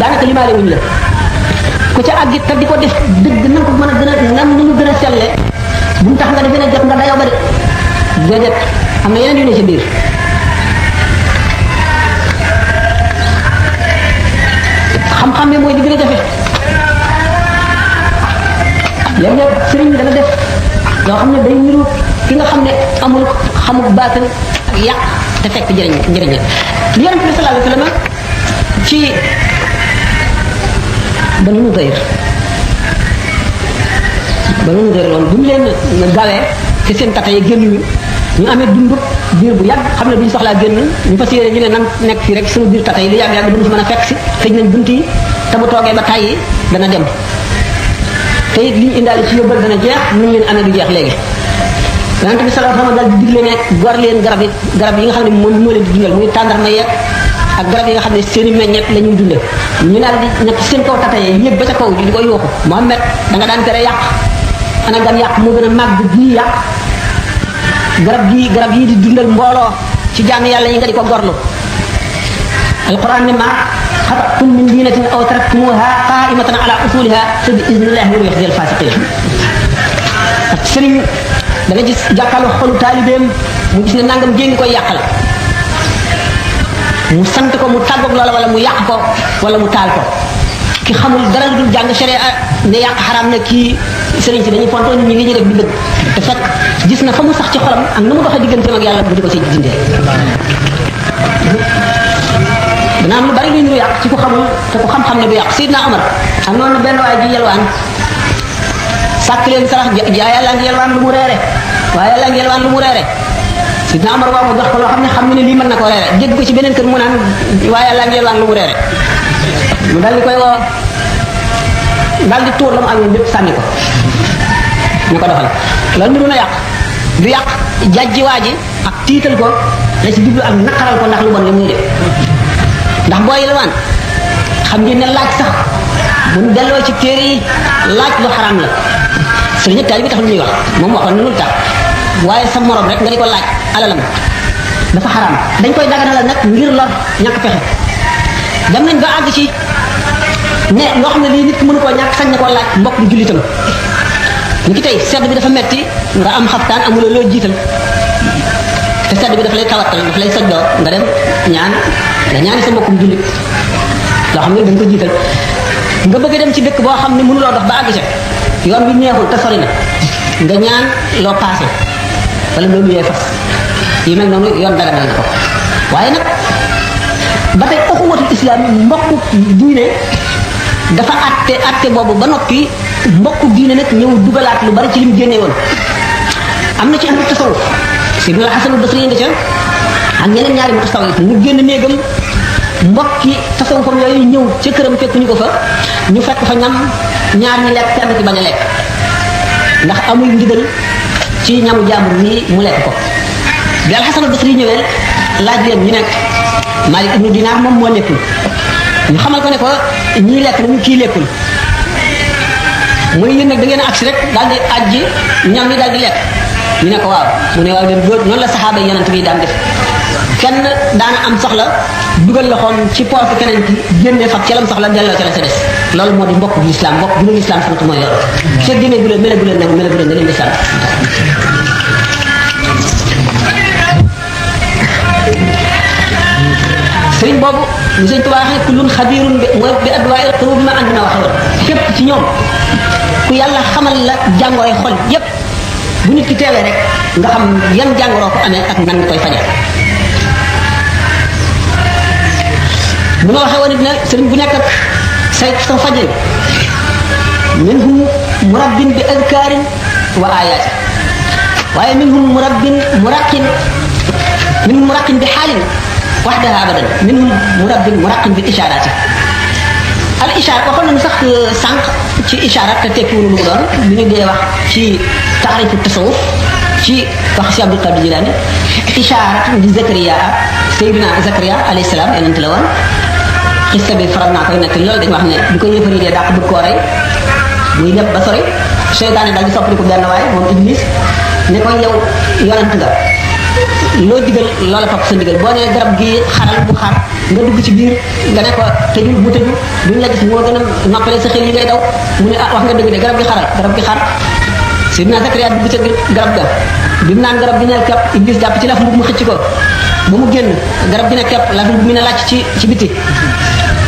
daanaka limaale wuñ la ku ca àgg te di ko def dëgg na ko mën a gën a nam nu mu gën a selle bu mu tax nga defe ne jot nga dayoo ba de déedéet am na yeneen yu ne ci biir xam-xam ne mooy di gën a jafe léeg-léeg sëriñ dana def loo xam ne day niru ki nga xam ne amul xamul baatal ak yàq te fekk njëriñ la li yonent bi sallallahu alayhi wa sallam ci Banu Nudayr loolu bu ñu leen gawee te seen tata yi génn ñu amee dund biir bu yàgg xam ne duñ soxlaa génn ñu fas yéene ñu ne nan nekk fii rek suñu biir tata yi lu yàgg-yàgg duñu fi mën a fekk si tëj nañ bunt yi te bu toogee ba tàyyi dana dem te it li ñu indaale ci yóbbal dana jeex nu ñu leen amee du jeex léegi yonent bi sallallahu alayhi wa sallam daal di digle ne gor leen garab yi nga xam ne moom moo leen di dundal muy tàndarma yeeg ak garab yi nga xam ne seen i meññeet la ñuy dunde ñu daal di nekk seen kaw tata yi yéeg ba ca kaw di ko yooxu Muhammad da nga daan tere yàq ana gan yàq moo gën a màgg gii yàq garab yi di dundal mbooloo ci jaami yàlla yi nga di ko gorlu alquran ne ma xabatum min dinatin aw taraktumuha qaimatan ala usuliha fa bi idnillahi wa yuxzi alfasiqin ak sëriñ da nga gis jàkkaarloo xolu taalibeem mu gis ne nangam jéngi koy yàqal mu sant ko mu tàggoog loola wala mu yàq ko wala mu taal ko ki xamul dara lu dul jàng sharia ne yàq xaraam na kii sëriñ si dañuy fontoo nit ñi li ñuy def du dëgg te fekk gis na fa mu sax ci xolam ak na mu doxee digganteem ak yàlla bu di ko ci dindee dana am lu bari lu ñu yàq ci ku xamul te ku xam-xam ne du yàq Seydina Omar am noonu benn waay ji yelwaan sàkk leen sarax yàlla ngi yelwaan lu mu reere waaye yàlla ngi yelwaan lu mu reere Seydina Omar waaw mu jox ko loo xam ne lii mën na ko reere dégg ko ci beneen kër mu naan waaye yàlla ngi yelwaan lu mu reere mu dal di koy woo dal di tuur la mu amee lépp sànni ko ñu ko doxal loolu niru na yàq du yàq jàjji waa ji ak tiital ko la ci jublu ak naqaral ko ndax lu bon li muy def ndax boo yelwaan xam ngeen ne laaj sax bu ñu delloo ci téere yi laaj lu xaram la sëriñ ak taalibe bi tax lu ñuy wax moom waxoon nunu tax waaye sa morom rek nga di ko laaj alalam dafa xaram dañ koy daganalal nag ngir lor ñàkk pexe dem nañ ba àgg ci ne loo xam ne lii nit ki mënu koo ñàkk sañ na koo laaj mbokk bu jullitam ni ki tey sedd bi dafa metti nga am xaftaan amuloo loo jiital te sedd bi dafa lay tawatal dafa lay soj doo nga dem nga ñaani sa mbokkum jullit loo xam ne da nga ko jiital nga bëgg dem ci dëkk boo xam ne mënuloo dox ba àgg ca yoon bi neexul te sori na nga ñaan loo paase wala loolu yee fas yu mel noonu yoon daganal na ko waaye nag ba tey uxuwatul islam mbokku diine dafa atte boobu ba noppi mbokku diine nag ñëw dugalaat lu bari ci lim génnee woon am na ci ahlu tasawuf Seydina Hasanul Basri nga ca ak ñeneen ñaari mutasawwif mu génn néegam mbokki tasawufam yooyu ñëw ca këram fekk ñu ko fa ñu fekk fa ñam ñaar ñi lekk kenn ci bañ a lekk ndax amul ndigal ci ñamu jàmbur nii mu lekk ko bi Al-Hasanul Basri ñëwee laaj leen ñu nekk Malik ibnu Dinar moom moo lekkul ñu xamal ko ne ko ñii lekk nañu kii lekkul mu ne yéen nag da ngeen a agsi rek daal di ajji ñam yi daal di lekk ñu ne ko waaw mu ne waaw leen góor noonu la saxaaba yi yonent bi daan def kenn daana am soxla dugal loxoom ci poche keneen ki génne fa ca lam soxla delloo ca la ca des loolu moo di mbokk bu lislaam mbokk bu lislaam sant mooy loolu fekk génne bu leen mele bu leen nag mele bu leen nga leen di sant sëriñ boobu ñu sëñ Tuubaa waxee kullun xabirun mooy bi adwaa'il quluub ma ànd na waxe woon képp ci ñoom ku yàlla xamal la jàngoroy xol yépp bu nit ki teewee rek nga xam yan jàngoroo ko amee ak nan nga koy faje bu ma waxee woon it ne sëriñ bu nekk ak say sa fajin minhum murabbin bi adkaarin wa ayaati waaye minhum murabbin muraqin bi xaalin waxdaha abadan minhum muraqin bi ishaaraati al ishaara waxoon nañu sax sànq ci ishaara te tekkiwul lu mu doon bi ñu dee wax ci taarifu tasawuf ci wax si Abdul Qadir Jilaani ishaara di Zakariya Seydina Zakariya alayhi salaam yonent la woon xista bi faral naa koy nekk loolu dañu wax ne bi ko yëfari dee dàq bëgg koo rey muy lépp ba sori seytaane daal di soppali ko benn waay moom Iblis ne ko yow yonent nga loo digal loola topp sa ndigal boo nee garab gi xaral bu xar nga dugg ci biir nga ne ko tëjul bu tëju duñ la gis moo gën a noppale sa xel yi ngay daw mu ne ah wax nga dëgg de garab gi xar Sidna Zakariya dugg ca garab ga bi mu naan garab gi ne kepp Iblis jàpp ci laf mbub mu xëcc ko ba mu génn garab gi ne kepp laf mbub mi ne làcc ci biti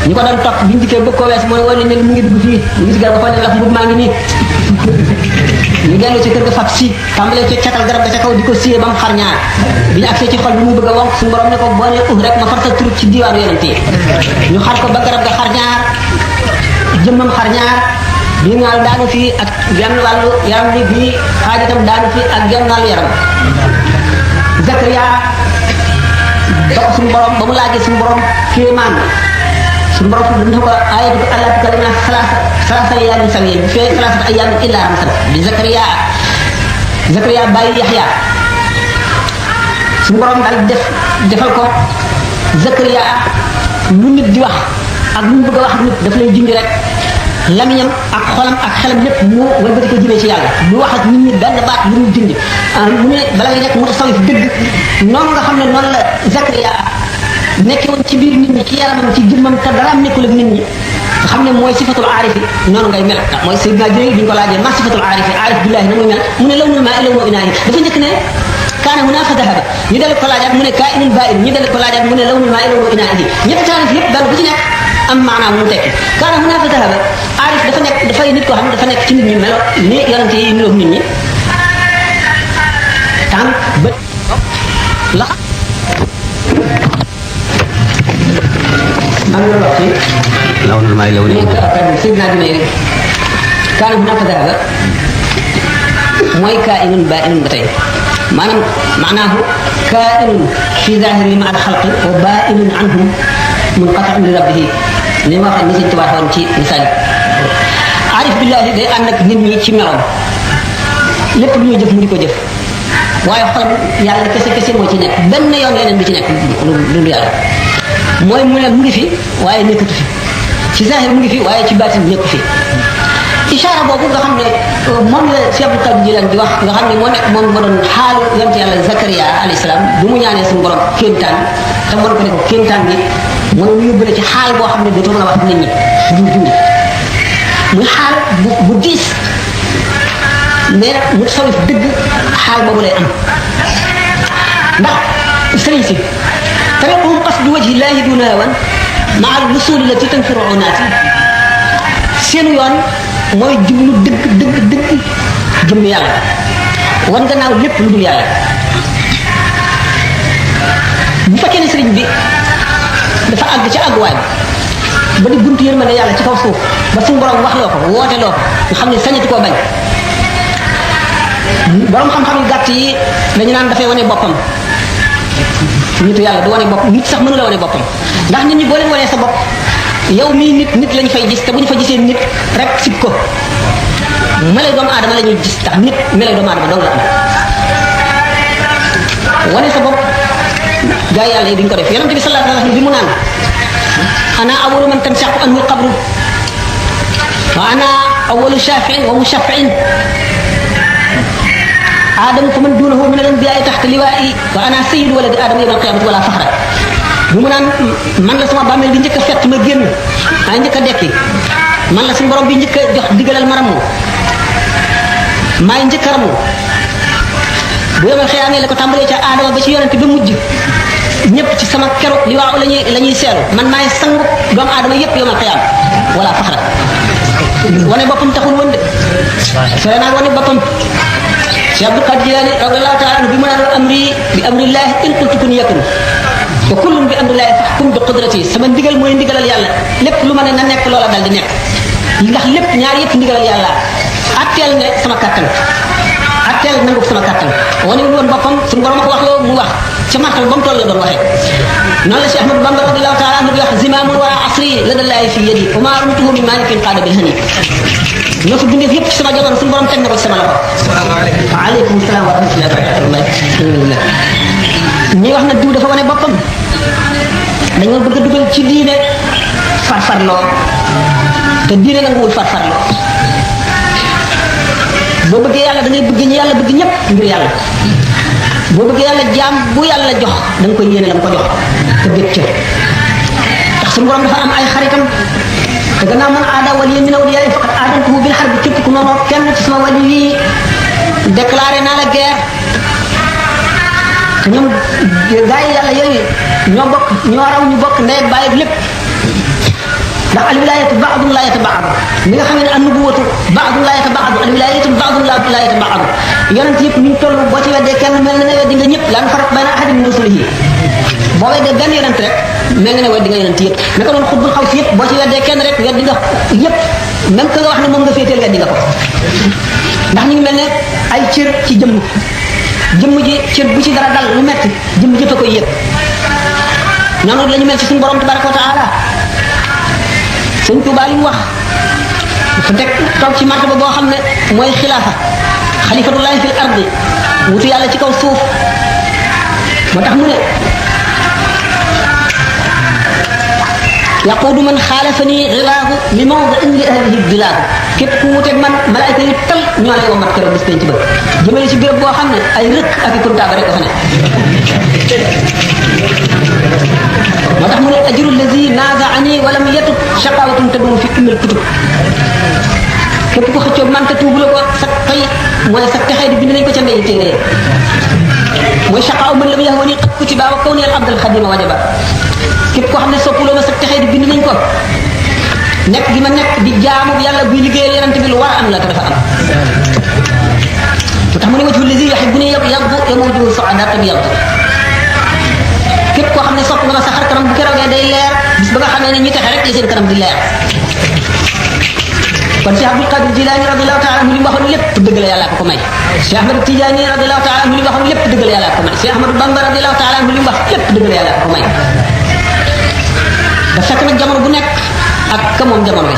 ñu ko doon topp biñu dikkee bëgg koo wees mooy wane ne mu ngi dugg fii mu ngi si garab ba fa ne laf mbub maa ngi nii ñu dellu ci kër ga fab si tàmbalee ci catal garab ga ca kaw di ko siyee ba mu xar ñaar bi ñu agsee ci xol bi muy bëgg a wonk suñu borom ne ko boo ne rek ma far sa tur ci diwaanu yonent yi ñu xar ko ba garab ga xar ñaar jëmmam xar ñaar bi ngaal daanu fii ak genn wàllu yaram bi bii xaajatam daanu fii ak genn wàllu yaram Zakariya ba ko suñu borom ba mu laajee suñu borom kéemaan suñu borom dina ko ayatu ko allah tukallimna salaasa ayaamin sawiyan bu fee salaasata ayaamin illa ramsan bi Zakariya bàyyi Yaxya suñu borom daal defal ko Zakariya lu nit di wax ak lu mu bëgg a wax nit daf lay jindi rek lamiñam ak xolam ak xelam lépp mu wëlbati ko jëmee ci yàlla lu wax ak nit ñi benn baat lu mu dindi mu ne bala nga nekk mu tasawif dëgg noonu nga xam ne noonu la Zakariya nekkee woon ci biir nit ñi ci yaramam ci jëmmam te dara am nekkul ak nit ñi nga xam ne mooy sifatul aarifi noonu ngay mel mooy Seydina Jibril bi ñu ko laajee ma sifatul aarifi aarif billahi na muy mel mu ne lawnul maa lawnu inaahi dafa njëkk ne kaana huna fa dahaba ñu dellu ko laajaat mu ne kaa'inun baa'in ñu dellu ko laajaat mu ne lawnul maa lawnu inaahi ñetti taarif yëpp daal bu ci nekk am maanaam mu tekki kaana huna fa dahaba aarif dafa nekk dafay nit koo xam ne dafa nekk ci nit ñi melo ni yonente yi niroog nit ñi tànk bët la am na wax ci lawnul maa lawnu Seydina Jibril kaana huna fa dahaba mooy kaa'inun baa'inun ba tey maanaam maanaahu kaa'inun fi zaahirihi ma'a al-xalqi wa baa'inun anhum munqati'un li rabbihi ni ma waxee ni Sëñ Tuubaa waxoon ci misaal aarif billahi day ànd ak nit ñi ci meloom lépp lu ñuy jëf mu di ko jëf waaye xolam yàlla kese moo ci nekk benn yoon leneen bi ci nekk lu yàlla mooy mu ne mu ngi fi waaye nekkatu fi ci zahir mu ngi fi waaye ci baatin nekku fi ishaara boobu nga xam ne moom la Cheikh Abdul Qadir Jilani di wax nga xam ne moo nekk moom moo doon xaalu yonent yàlla Zakariya alayhi salaam bu mu ñaanee suñu borom kéemtaan te mën ko ne ko kéemtaan bi moo ñu yóbbale ci xaal boo xam ne dootoo mën a wax nit ñi du dund muy xaal bu diis mais nag mu sawif dëgg xaal boobu lay am ndax sëriñ si tariquhum qasdu wajhi llaahi duna hawan maa al-wusuuli llati tanfiru unaati seenu yoon mooy jublu dëgg jëm yàlla wan gannaaw lépp lu dul yàlla bu fekkee ne sëriñ bi dafa àgg ci àgguwaay ba di buntu yërmande yàlla ci kaw suuf ba suñu borom wax loo ko woote loo ko nga xam ne sañatu koo bañ borom xam-xam yu gàtt yi dañu naan dafay wane boppam nitu yàlla du wane boppam nit sax mënu la wane boppam ndax nit ñi boo leen wanee sa bopp yow mii nit lañu fay gis te bu ñu fa gisee nit rek sib ko mele doomu aadama la ñuy gis tax nit mele doomu aadama dong la am wane sa bopp gaa yàlla yi duñ ko def yonente bi sallallahu alayhi wa sallam bi mu naan ana awalu man tansaqu anhu alqabru wa ana awalu shafiin wa mushaffiin aadama fa man duunahu min al-anbiyaa taxta liwaa'i wa ana sayyidu waladi aadama yawma al-qiyaamati wala faxra bu mu naan man la sama bàmmeel bi njëkk a fett ma génn ay njëkk a dekki man la suñu borom bi njëkk a jox digalal ma ramu maay njëkk a ramu bu yawmal qiyaamee la ko tàmbalee ca aadama ba ci yonente ba mujj ñëpp ci sama keroog liwaaw la ñuy seelu man maay sangu doomu aadama yëpp yawmal qiyaam wala faxra wane boppam taxul woon de sore naa wane boppam Cheikh Abdul Qadir Jilani radiyallahu taala anhu bi mu naan bi amrillahi in qultu kun yakun wa kullun bi amrillahi fahkum bi qudrati sama ndigal mooy ndigalal yàlla lépp lu ma ne na nekk loola dal di nekk ndax lépp ñaar yëpp ndigalal yàlla atteel ne sama kattan atteel nangu sama kattan wane wu woon boppam suñu borom ko wax loo mu wax ca martal ba mu toll la doon waxee noonu la Cheikh Ahmadou Bamba radiyallahu taala anhu di wax zimaamul wara asri ladallahi fi yadi wa ma rumtuhu min malikin qaada bil hani ñoo fi bindee yëpp ci sama jamono suñu borom teg na ko ci sama loxo. waaleykum salaam wa rahmatullahi wa barakatuh. ñi wax nag diw dafa wane boppam dañoo bëgg a dugal ci diine farfarloo te diine nag wul farfarloo boo bëggee yàlla da ngay bëgg ñi yàlla bëgg ñëpp ngir yàlla boo bëggee yàlla jaam bu yàlla jox da nga koy yéene la mu ko jox te bëgg ca ndax suñu borom dafa am ay xaritam te gannaaw man aada waliya min awliyaa faqad aadantuhu bil harbi képp ku noonu kenn ci sama wali yi déclaré naa la guerre te ñoom gaa yi yàlla yooyu ñoo bokk ñoo raw ñu bokk ndey ak baay lépp ndax al wilayatu ba'dun la yataba'adu li nga xam ne an nubuwatu ba'dun la yataba'adu al wilayatu ba'dun la yataba'adu yonent yëpp ñu toll boo ci weddee kenn mel na ne weddi nga ñëpp lan faraq bayna ahadin min rusulihi boo weddee benn yonent rek mel nga ne weddi nga yonent yëpp naka noonu xutbul xaw si yëpp boo ci weddee kenn rek weddi nga yëpp même que nga wax ne moom nga féeteel weddi nga ko ndax ñu ngi mel ne ay cër ci jëmm ji cër bu ci dara dal lu metti jëmm jëpp a koy yëg noonu la ñu mel ci suñu borom tabaraka wa taala sëñ Tuubaa li mu wax dafa teg toog ci martaba boo xam ne mooy xilaafa xalifatullahi fil ardi wutu yàlla ci kaw suuf moo tax mu ne yaquudu man xaalafani xilaahu li mawdin li ahlihi bilaahu képp ku wuteeg man malaayka yi tal ñoo lay womat keroog bis penc ba jëmale ci béréb boo xam ne ay rëkk ak i kuntaaba rek fa ne moo tax mu ne ajru lazi naazaani walam yatub shaqawatun tadum fi ummil kutub képp ku xëccoo man te tuubu la ko sa tey mooy sa texee di bind nañ ko ca ndey téere mooy shaqaaw man lam yahwani qad kutiba wa kawni al abdal xadima wajaba képp koo xam ne soppuloo ma sa texee di bind nañ ko nekk gi ma nekk di jaamu yàlla buy liggéeyal yonent bi lu war a am la te dafa am moo tax mu ne wajhu lazi yuhibbuni yabdu yamuju su'ada bi yabdu képp koo xam ne sopp nga ma sa xar kanam bu keroogee day leer bis ba nga xam ne ñu texe rek la seen kanam di leer kon Cheikh Abdul Qadir Jilani radiyallahu ta'ala anhu li mu waxoon lépp dëgg la yàlla ko may Cheikh Ahmad Tidiane radiyallahu ta'ala anhu li mu waxoon lépp dëgg la yàlla ko may Cheikh Ahmadou Bamba radiyallahu ta'ala anhu li mu wax lépp dëgg la yàlla ko may da fekk nag jamono bu nekk ak ka moom jamono bi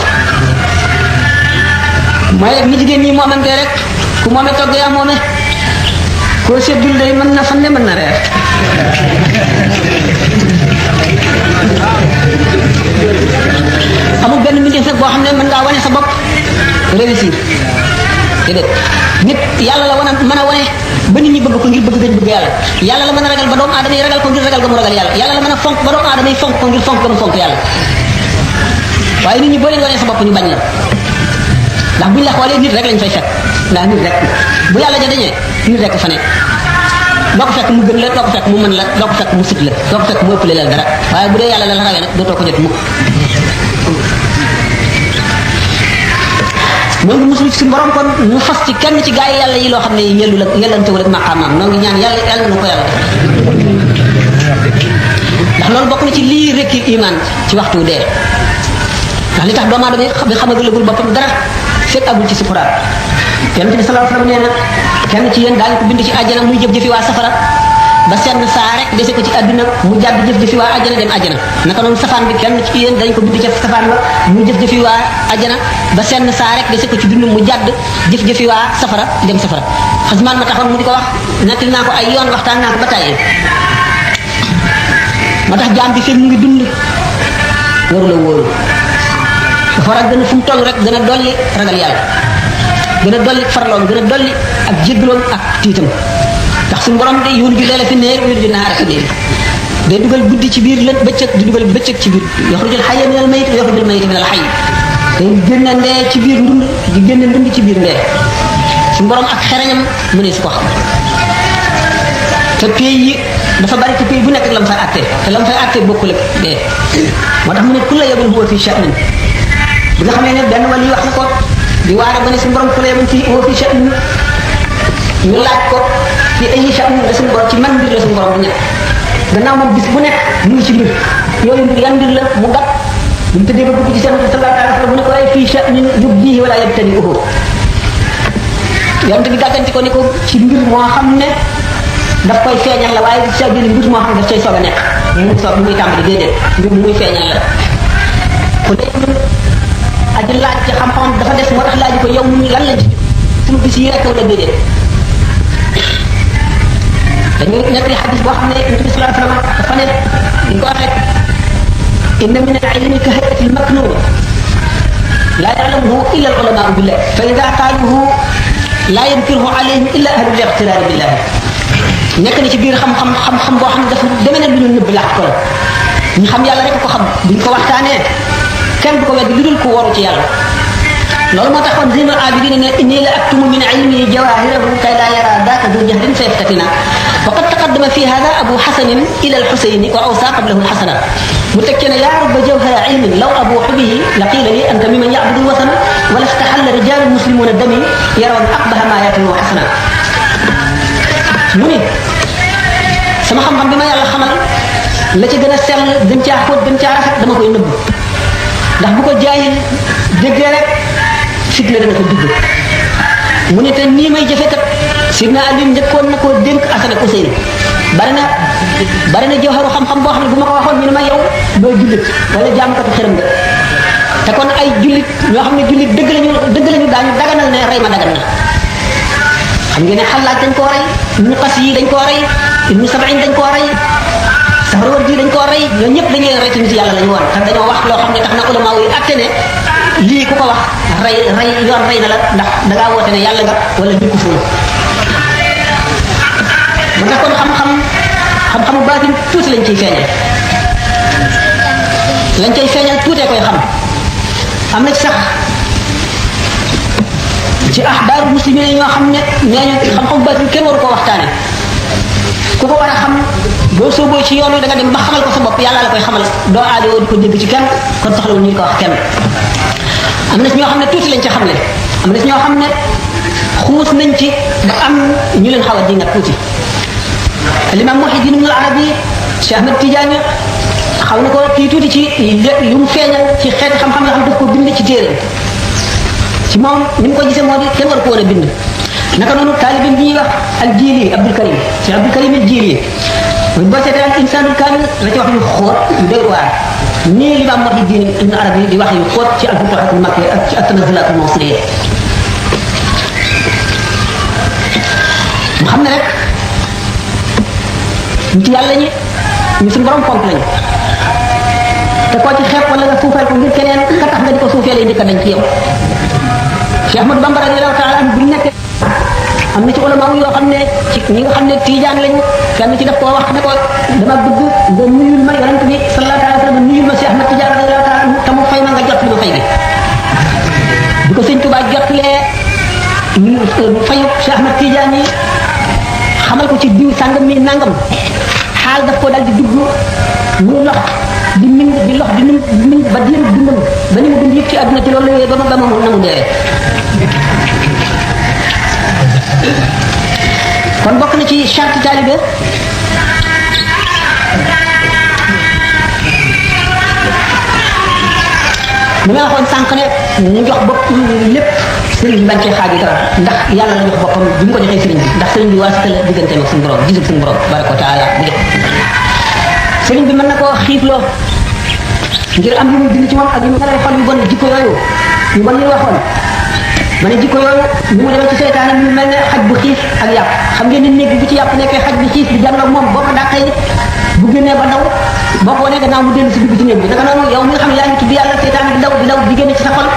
mooy rek ni jigéen ñi moomante rek ku moome togg yaa moome koo seddul day mën na fan ne mën na reer amul benn mbindeef nag boo xam ne mën ngaa wane sa bopp réussir déedéet nit yàlla la wan a mën a wane ba nit ñi bëgg ko ngir bëgg gañ bëgg yàlla la mën a ragal ba doomu aadama yi ragal ko ngir ragal ga mu ragal yàlla la mën a fonk ba doomu aadama yi fonk ko ngir fonk ga mu fonk yàlla waaye nit ñi boo leen wanee sa bopp ñu bañ la ndax buñ la xoolee nit rek lañ fay fekk ndax nit rek bu yàlla ja dañee nit rek fa nekk doo ko fekk mu gën la doo ko fekk mu mën la doo ko fekk mu sut la doo ko fekk mu ëppale la dara waaye bu dee yàlla la la rawee nag dootoo ko jot mukk moo ngi musul ci borom kon mu fas ci kenn ci gaa yi yàlla yi loo xam ne yellu la yellantewul ak maqaamam noo ngi ñaan yàlla na ko yàlla ndax loolu bokk na ci lii rekki iman ci waxtu dee ndax li tax doomu aadama bi xamagulagul boppam dara fekk agul ci sukuraat yonent bi sallallahu alayhi wasallam nee na kenn ci yéen daañu ko bind ci àjjana muy jëf-jëfi waa safara ba seen saa rek dese ko ci àdduna mu jàdd jëf-jëfi waa àjjana dem àjjana naka noonu safaan bi kenn ci yéen dañ ko bind ci safaan ba muy jëf-jëfi waa àjjana ba seen saa rek dese ko ci dund mu jàdd jëf-jëfi waa safara dem safara xasmaan ma taxoon mu di ko wax nettil naa ko ay yoon waxtaan naa ko ba tàyyi moo tax jaam bi fekk mu ngi dund waru la wóolu dafa war a gën a fu mu toll rek gën a dolli ragal yàlla gën a dolli farloom gën a dolli ak jéggaloom ak tiitam ndax suñu borom de yuul ju leela fi neer yuul ju naara fi neer day dugal guddi ci biir lën bëccëg di dugal bëccëg ci biir yaxrujul hayya minal mayyit wa yaxrujul mayyita minal hayy day génne ndee ci biir ndund di génne ndund ci biir ndee suñu borom ak xereñam mu ne su ko xam te pays yi dafa bari ci pays bu nekk ak la mu fay àttee te la mu fay àttee bokkul ak dee moo tax mu ne kulla yawmin huwa fi sha'nin bi nga xamee ne benn wàll yi wax na ko di waare ba ne suñu borom kulla yawmin huwa fi sha'nin ñu laaj ko ci ay sha'nin la suñu borom ci man mbir la suñu borom bu ñett gannaaw moom bis bu nekk mu ngi ci mbir yooyu mbir yan mbir la mu gàtt bu mu tëddee ba dugg ci seen sallallahu alayhi wa sallam mu ne ko ay fii sha'nin yubdihi wala yabtadi'uhu yonte bi gàgganti ko ni ko ci mbir moo xam ne daf koy feeñal la waaye sa biir mbir moo xam ne daf cay soog a nekk mu soog muy tàmbali déedéet mbir muy feeñal la ku dee aji laaj ci xam-xam dafa des moo tax laaj ko yow mu lan lañ ci suñu bis yi rek wala déedéet dañuy nekk xadis boo xam ne Yonent bi sallallahu alayhi wa sallam dafa ne ñu ko waxee inna min al-ilmi ka hay'ati al-maknun la ya'lamuhu illa al-ulama billah fa idha qaluhu la yunkiruhu alayhim illa ahlu al-iqtirar billah nekk na ci biir xam-xam boo xam ne dafa deme ne lu ñu nëbb làq ko la ñu xam yàlla rek ko xam buñ ko waxtaanee kenn du ko weddi lu dul ko waru ci yàlla loolu moo taxoon Zaynul Abidin ne inni la aktumu min ilmi jawahirahu kay laa yara daaka du jahdin fa yaftatina wa qad taqaddama fi hada abu hasanin ila alxusayni wa awsa qablahu alxasana mu tekke ne yaa rubba jawhara ilmin law abuuxu bihi la qiila li anta miman yacbudu lwasana wala staxalla rijalu muslimuna dami yarawn aqbaha ma yaatinu xasana mu ne sama xam-xam bi ma yàlla xamal la ca gën a sell gën caa xóot gën caa rafet dama koy nëbb ndax bu ko jaayil déggee rek fitna dana ko dugg mu ne te nii may jëfe kat sidna Ali njëkkoon na koo dénk Asan ak Useynu bari na jawharu xam-xam boo xam ne bu ma ko waxoon ñu ne ma yow doo jullit wala jaamkatu xërëm nga te kon ay jullit ñoo xam ne jullit dëgg lañu daañu daganal ne rey ma dagan na xam ngeen ne Xallaaj dañ koo rey Ibnu Qas yi dañ koo rey Ibnu Sabain dañ koo rey Sahrawardi dañ koo rey ñoo ñëpp dañ leen rey te nit yàlla lañu woon te dañoo wax loo xam ne tax na ulama yi atte ne lii ku ko wax rey yoon rey na la ndax da ngaa woote ne yàlla nga wala nit ku fóon mu tax kon xam-xamu baatin tuuti lañ ciy feeñal tuutee koy xam am na ci sax ci ahbaaru muslimin yi ñoo xam ne nee ñu xam-xamu baatin kenn waru koo waxtaane ku ko war a xam boo sooboo ci yoon wi da nga dem ba xamal ko sa bopp yàlla la koy xamal doo aajowoo di ko dégg ci kenn kon soxlawul ñu ko wax kenn am na ci ñoo xam ne tuuti lañ ci xamle am na ci ñoo xam ne xuus nañ ci ba am ñu leen xaw a dinga tuuti al-imam Muhyiddin Ibn al-Arabi Cheikh Ahmed Tidiane xaw na ko kii tuuti ci yu mu feeñal ci xeeti xam-xam yoo xam daf ko bind ci téere ci moom ni mu ko gisee moo di kenn war ko woon a bind naka noonu taalibin bi ñuy wax al-Jili Abdul Karim Cheikh Abdul Karim al-Jili boo seetee al insaanul kaamil la ci wax yu xóot yu doy waar nii l'imam Muhyiddin Ibn Arabi di wax yu xóot ci al-Futuhatul Makkiyya ak ci at-Tanazzulat al-Mawsiliyya mu xam ne rek nit yàlla ñi ñu suñu borom fonk lañu te koo ci xeeb wala nga suufeel ko ngir keneen ka tax nga di ko suufee lay njëkk a dañ ci yow Cheikh Ahmadou Bamba radiyallahu taala anhu bu ñu nekkee am na ci ulama yoo xam ne ci ñi nga xam ne tijaan lañu kenn ci daf koo wax ne ko dama bëgg nga nuyul ma yonent bi sallallahu alayhi wa sallam nuyul ma Cheikh Ahmad Tidiane radiyallahu taala anhu te mu fay ma nga jot li ma fay bi ko sëñ Tuubaa jotlee fayu Cheikh Ahmad Tidiane yi xamal ko ci diw sàngam mi nangam xaal daf ko dal di dugg muy lox di min di lox di min ba diiru dundam ba ni mu dund yëpp ci àdduna ci loolu ba na mu dee kon bokk na ci charte taalibe li ma waxoon sànq ne mu jox bopp lépp sëriñ bi bañ cee xaaju dara ndax yàlla la jox boppam bi mu ko joxee sëriñ bi ndax sëriñ bi waasita la digganteem ak suñu borom gisub suñu borom baraka wa taala bu def sëriñ bi mën na koo xiifloo ngir am yu muy bind ci moom ak yu mu xol yu bon jikko yooyu yu bon yi waxoon ma ne jikko yooyu ni mu demee ci seytaane mu mel ne xaj bu xiif ak yàpp xam ngeen ne néeg bi bu ci yàpp nekkee xaj bi xiif di jàngal moom boo ko dàqee bu génnee ba daw boo ko wanee gannaaw mu dellu si dugg ci néeg bi naka noonu yow mi nga xam ne yaa ngi tudd yàlla seytaane di daw di génne ci sa xol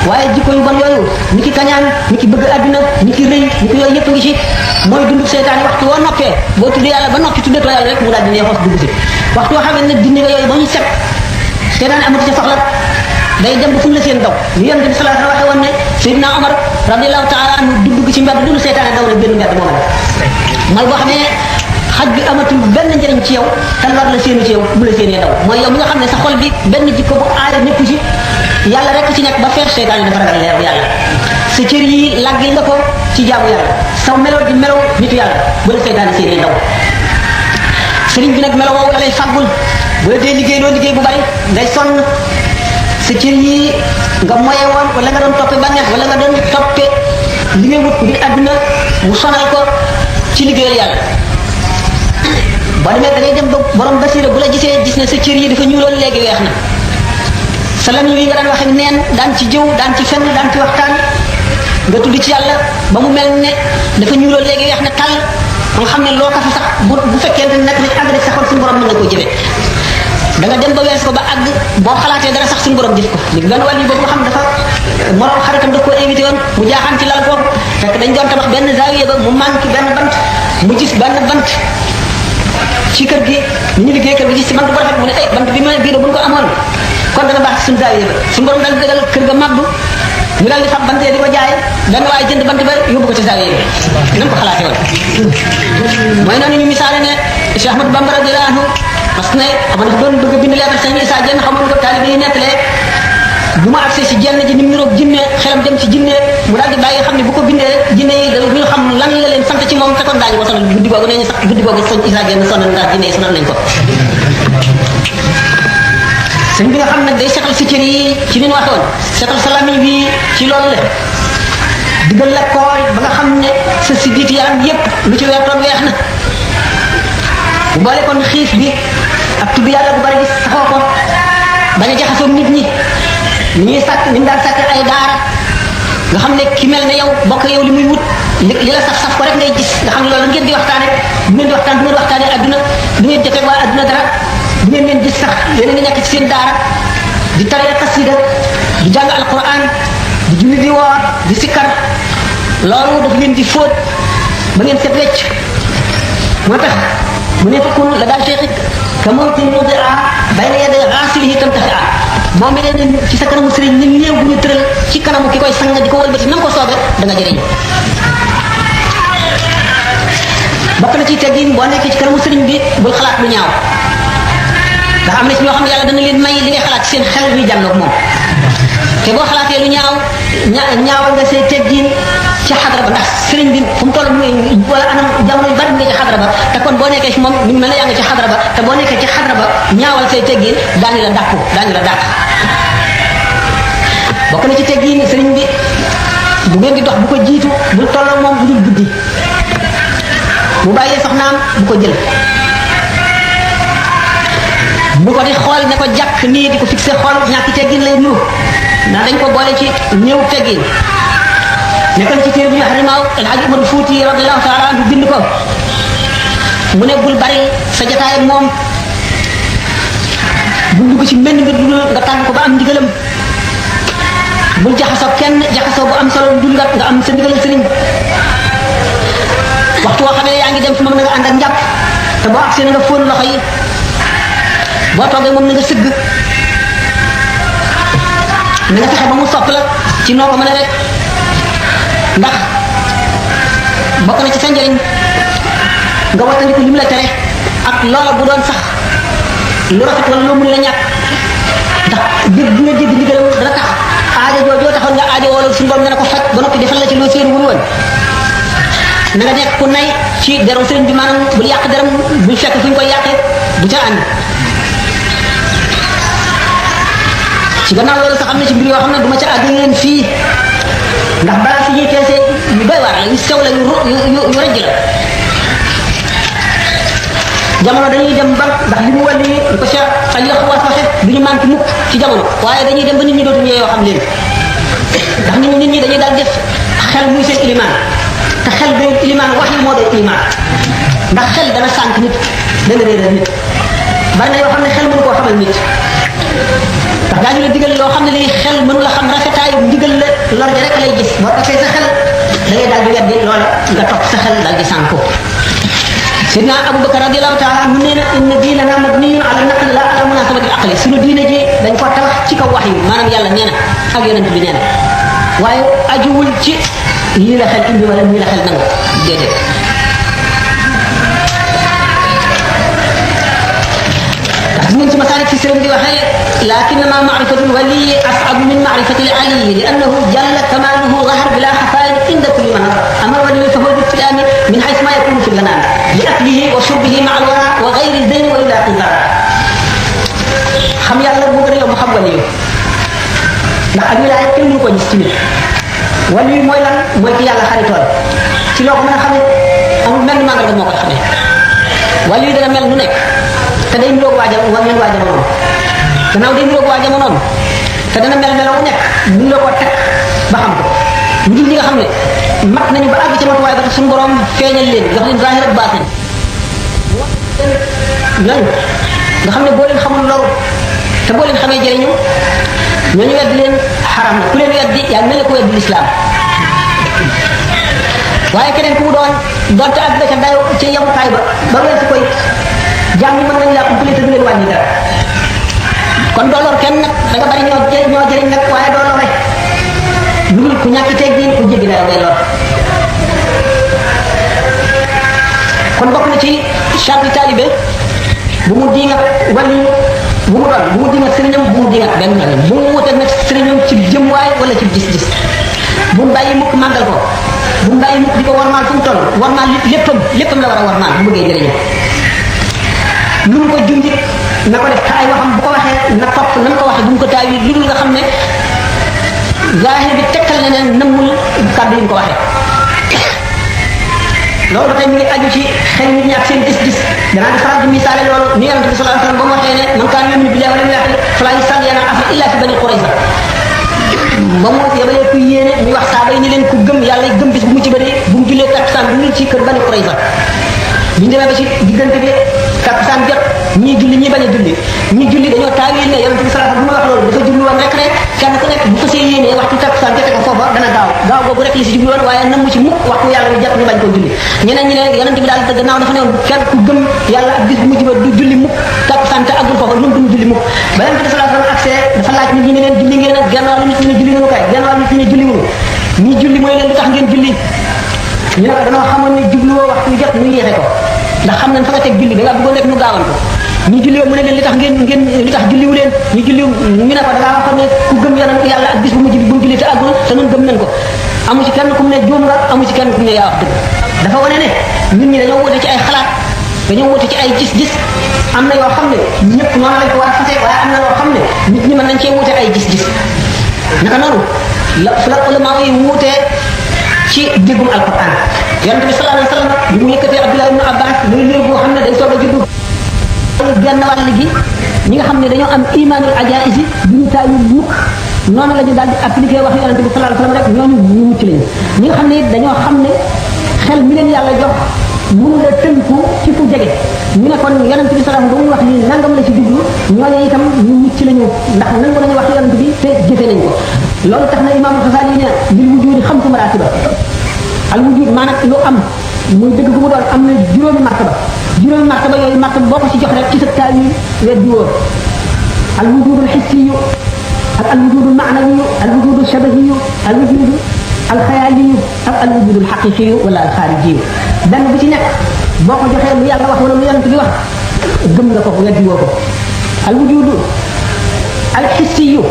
waaye jikko yu bon yooyu ni ki kañaan ni ki bëgg àdduna ni ki rëy ni ki yooyu yëpp ngi ci mooy dund seytaane waxtu woo noppee boo tudd yàlla ba noppi tuddatoo yàlla rek mu daal di neexoos dugg si waxtu woo xamee ne dindi nga yooyu ba ñu set seytaane amatu ci soxla day dem ba fu mu la seen daw li yonent bi sallallahu alayhi wa sallam waxee woon ne Seydina Omar radiyallahu taala anhu dugg ci mbedd dund seytaane daw na génn mbedd moom la mooy boo xam ne xaj bi amatul benn njëriñ ci yow te lor la séenu ci yow bu la séenee daw mooy yow mi nga xam ne sa xol bi benn jikko bu aaya nekku ci yàlla rek ci nekk ba feer seytaane dafa ragal leer yàlla sa cër yi làggil nga ko ci jaamu yàlla saw melo di melo nitu yàlla bu la seytaane séenee daw sëriñ bi nag melo woowu la lay fàggul bu la dee liggéey loo liggéey bu bari ngay sonn sa cër yi nga moye woon wala nga doon toppe bànneex wala nga doon toppe li ngay wut ngir àdduna mu sonal ko ci liggéeyal yàlla boo demee da ngay dem ba borom basira bu la gisee gis ne sa cër yi dafa ñuuloon léegi weex na sa lamiñ wi nga daan waxe neen daan ci jëw daan ci fenn daan ci waxtaan nga tudd ci yàlla ba mu mel ne dafa ñuuloon léegi weex na tàll nga xam ne loo ko fi sax bu fekkente ne nag nañ àgg rek sa xol suñu borom mën na koo jëfee da nga dem ba wees ko ba àgg boo xalaatee dara sax suñu borom jëf ko léegi benn wàll yi boobu nga xam dafa morom xaritam daf koo invité woon mu jaaxaan ci lal foofu fekk dañ doon tabax benn zaawiya ba mu manqué benn bant mu gis benn bant ci kër gi ñu liggéey kër gi gis ci bant bu rafet mu ne ay bant bi ma bii de buñ ko amoon kon dana baax suñu zaawiya ba suñu borom daal di dëgal kër ga màgg ñu daal di fab bant di ko jaay benn waaye jënd bant ba yóbbu ko ci zaawiya bi nan ko xalaatee woon mooy noonu ñu misaale ne Cheikh Ahmadou Bamba radiyallahu anhu parce que ne xam nga doon bëgg bind lettre Sëñ Issa Diène xamoon ko taalibe yi nettalee bu ma agsee si jenn ji ni mu niroog jinne xelam dem ci jinne mu daal di bàyyi xam ne bu ko bindee jinne yi dañu xam lan la leen sant ci moom te kon daañu ko sonal guddi googu nee ñu sax guddi googu Sëñ Issa Diène sonal ndax jinne yi sonal nañ ko sëñ bi nga xam nag day setal si cër yi ci ni ñu waxoon setal sa lamiñ bi ci loolu la digal la koor ba nga xam ne sa siddiit yaram yépp lu ci weertoon weex na bu boole kon xiif bi ak tudd yàlla bu bari gis saxoo ko bañ a jaxasoo nit ñi ni ñuy sàkk ni ñu daan sàkk ay daara nga xam ne ki mel ne yow bokk yow li muy wut li la saf ko rek ngay gis nga xam ne loolu ngeen di waxtaane bu ngeen di waxtaan bu ngeen waxtaane adduna du ngeen jotee waa adduna dara bu ngeen leen gis sax yéen a ngi nekk ci seen daara di taree xasida di jàng alquran di julli di woor di sikkar loolu daf leen di fóot ba ngeen set wecc moo tax mu ne fakkun la daal cheikh ka mawtin mudia bayna yaday ghasilihi tam taxi a boo mel ne ci sa kanamu sëriñ ni néew bu ñu tëral ci kanamu ki koy sang di ko wëlbati nam ko soobee da nga jëriñ bokk na ci teggin boo nekkee ci kanamu sëriñ bi bul xalaat lu ñaaw ndax am na ci ñoo xam ne yàlla dana leen may li ngay xalaat ci seen xel ñuy jànloog moom te boo xalaatee lu ñaaw ñaawal nga say teggin ci xadra ba ndax sëriñ bi fu mu toll mu wala anam jamono yu bari nga ci xadra ba te kon boo nekkee ci moom mi ngi mel ne yaa ngi ci xadra ba te boo nekkee ci xadra ba ñaawal say teggin daañu la dàqu daañu la dàq bokk na ci teggin sëriñ bi bu ngeen di dox bu ko jiitu bul tolloo moom bu dul guddi bu bàyyee soxnaam bu ko jël bu ko di xool ne ko jàkk nii di ko fixé xool ñàkki teggin lay nuru ndax dañ ko boole ci ñëw teggin nekkal ci téere bi ñu wax rimaaw El Hadj Umar Fuuti radiyallahu taala anhu bind ko mu ne bul bari sa jotaay moom bul dugg ci mbenn mbir dul nga tànn ko ba am ndigalam bul jaxasoo kenn jaxasoo bu am solo dul nga am sa ndigal sëriñ waxtu woo xamee yaa ngi dem ci moom na nga ànd ak njàpp te boo agsee na nga fóon loxo yi boo toogee moom na nga sëgg na nga fexe ba mu sopp la ci noo ko mën a rek ndax bokk na ci sa njëriñ nga wattandiku li mu la tere ak loola bu doon sax lu rafet wala loo mun la ñàkk ndax dégg bi nga dégg ndigalam dana tax aajo joojoo taxoon nga aajo wala suñu borom dana ko faj ba noppi defal la ci loo séenu wul woon na nga nekk ku nay ci deram sëriñ bi maanaam bul yàq deram bul fekk fu ñu koy yàqee bu ca ànd ci gannaaw loolu sax am na ci mbir yoo xam ne du ma ca àgg leen fii ndax balaa fi ñuy teese yu doy waar la yu sew la yu rëjj la jamono dañuy dem ba ndax li mu wàll yi ko Cheikh Aliou Xawaas waxe du ñu manqué mukk ci jamono waaye dañuy dem ba nit ñi dootuñu yoo xam leen ndax nit ñi dañuy daal def xel muy seen ilimaan te xel bi ilimaan wax yi moo doon ilimaan ndax xel dana sànq nit dana réeral nit bari na yoo xam ne xel mënu koo xamal nit ndax daañu la digal loo xam ne lii xel mënu la xam rafetaayu ndigal la lor ja rek lay gis boo toppee sa xel da ngay daal di weddi loola nga topp sa xel daal di sànku sidna Abubakar radiyallahu taala mu nee na inna diinana mabniyun ala naqli la ala munasabati al aqli suñu diine ji dañ ko tabax ci kaw wax yi maanaam yàlla nee na ak yonent bi nee na waaye ajuwul ci lii la xel indi wala lii la xel nangu déedéet من مسالك في سلم دي وحي لكنما معرفة الولي أصعب من معرفة العلي لأنه جل كماله ظهر بلا خفاء عند كل من نظر أما الولي فهو بالكلام من حيث ما يكون في المنام لأكله وشربه مع الوراء وغير الدين وإلا قدر خم يالله بغير يوم خم ولي ndax ak wilaay kenn mënu ko gis ci nit wali mooy lan mooy ki yàlla xaritoon ci loo ko mën a xamee amul mel mandarga moo koy xamee wali dana mel nu nekk te day niroog waa jamono gannaaw day niroog waa jamono te dana mel melaw nekk bu ñu la ko teg ba xam ko ñu ñi nga xam ne mat nañu ba àgg ci matuwaay ba tax suñu borom feeñal leen jox leen zahir ak baatin ñooñu nga xam ne boo leen xamul loru te boo leen xamee jëriñu ñooñu wedd leen xaram na ku leen weddi yaa mel ne ku weddi lislaam waaye keneen ku mu doon donte ak ca dayo ci yemukaay ba weesu koy jàmm mën nañ laa umpale te du leen wàññi dara kon doo lor kenn nag da nga bari ñoo jëriñ nag waaye doo lore lu dul ku ñàkk teggin ku jéggi dayo ngay lor kon bokk na ci charte talibé bu mu di nga wali bu mu doon bu mu di nga sëriñam bu mu di nga benn na bu mu wuteeg nag sëriñam ci jëmwaay wala ci gis-gis bu mu bàyyi mukk màggal ko bu mu bàyyi mukk di ko warmaal fu mu toll warmaal léppam la war a warmaal bu bëggee jëriñam lu mu ko junjit na ko def ay waxam bu ko waxee na topp na ko waxee bu mu ko taawi lu dul nga xam ne zahir bi tegtal na ne namul kàddu yi mu ko waxee loolu tey mi ngi aju ci xel nit ñi ak seen gis-gis danaa di faral di misaale loolu ni yonent bi sallallahu alayhi wasallam ba mu waxee ne man kaana yu'minu billahi wal yawmil akhir fala yusalliyanna ahadun illa fi bani qurayza ba mu yabalee ku yéene muy wax saaba yi ni leen ku gëm yàlla gëm bis bu mu ci bëree bu mu jullee takkusaan bu ñu ci kër bani qurayza bi ñu demee ba ci diggante bi takkusaan jot ñii julli ñii bañ a julli ñii julli dañoo taawil ne yonent bi sallallahu alayhi wasallam bu ma wax loolu dafa jublu woon rek kenn ku nekk bu ko see yéenee waxtu takkusaan jote ko foofa dana gaaw boobu rek li si jublu woon waaye namu ci mukk waxtu yàlla bi jot ñu bañ koo julli ñeneen ñi ne yonent bi daal gannaaw dafa ne woon kenn ku gëm yàlla ak bis bu mujj ba du julli mukk takkusaan te agul foofa lu mu julli mukk ba yonent bi sallallahu alayhi wasallam accès dafa laaj nit ñi ne leen julli ngeen ak genn wàllu nit ñi ne julli ngeen kay genn wàllu nit ñi ne julli wuñu ñi julli mooy leen lu tax ngeen julli ñu ne ko dañoo xamoon ne jubluwoo waxtu jot ñu yéexe ko ndax xam nañ fa nga teg julli da ngaa bëggoon rek ñu gaawal ko ñu julli mu ne leen li tax ngeen li tax julliwu leen ñu julli ñu ne ko da ngaa waxoon ne ku gëm yàlla ak bis bu mujj bi bu mu julli te àggul te ñun gëm nañ ko amu ci kenn ku mu ne juum nga amu ci kenn ku mu ne yaa wax dëgg dafa wane ne ñun ñi dañoo wute ci ay xalaat dañoo wute ci ay gis-gis am na yoo xam ne ñëpp noonu lañ ko war a fase waaye am na yoo xam ne nit ñi mën nañ cee wute ay gis-gis naka noonu la ulama yi wutee ci déggum alquran yonent bi sallallahu alayhi wasallam bi mu yëkkatee Abdullah ibn Abbas muy liir boo xam ne day soog a juddu genn wàll gi ñi nga xam ne dañoo am imanul ajaisi bi ñu taayu mukk noonu la ñu daal di appliqué wax yonent bi sallallahu alayhi wasallam rek ñooñu ñu mucc lañu ñi nga xam ne dañoo xam ne xel mi leen yàlla jox mënu la tënku ci fu jege ñu ne kon yonent bi sallallahu alayhi wasallam ba muy wax ni nangam la ci jublu ñooñu itam ñu mucc lañu ndax nangu nañu wax yonent bi te jëfe nañ ko loolu tax na imam Xasaali ne lil wujudi xamsu maratiba al wujud maanaam lu am muy dëgg gu mu doon am na juróomi martaba yooyu martaba boo ko ci jox rek ci sa taal yi weddi wóor al wujudul hissiyu ak al wujudul maanawiyu al wujudul shabahiyu al wujudu al xayaaliyu ak al wujudul xaqiqiyu wala al xaarijiyu benn bu ci nekk boo ko joxee lu yàlla wax wala lu yonent bi wax gëm nga ko weddi woo ko al wujudu al hissiyu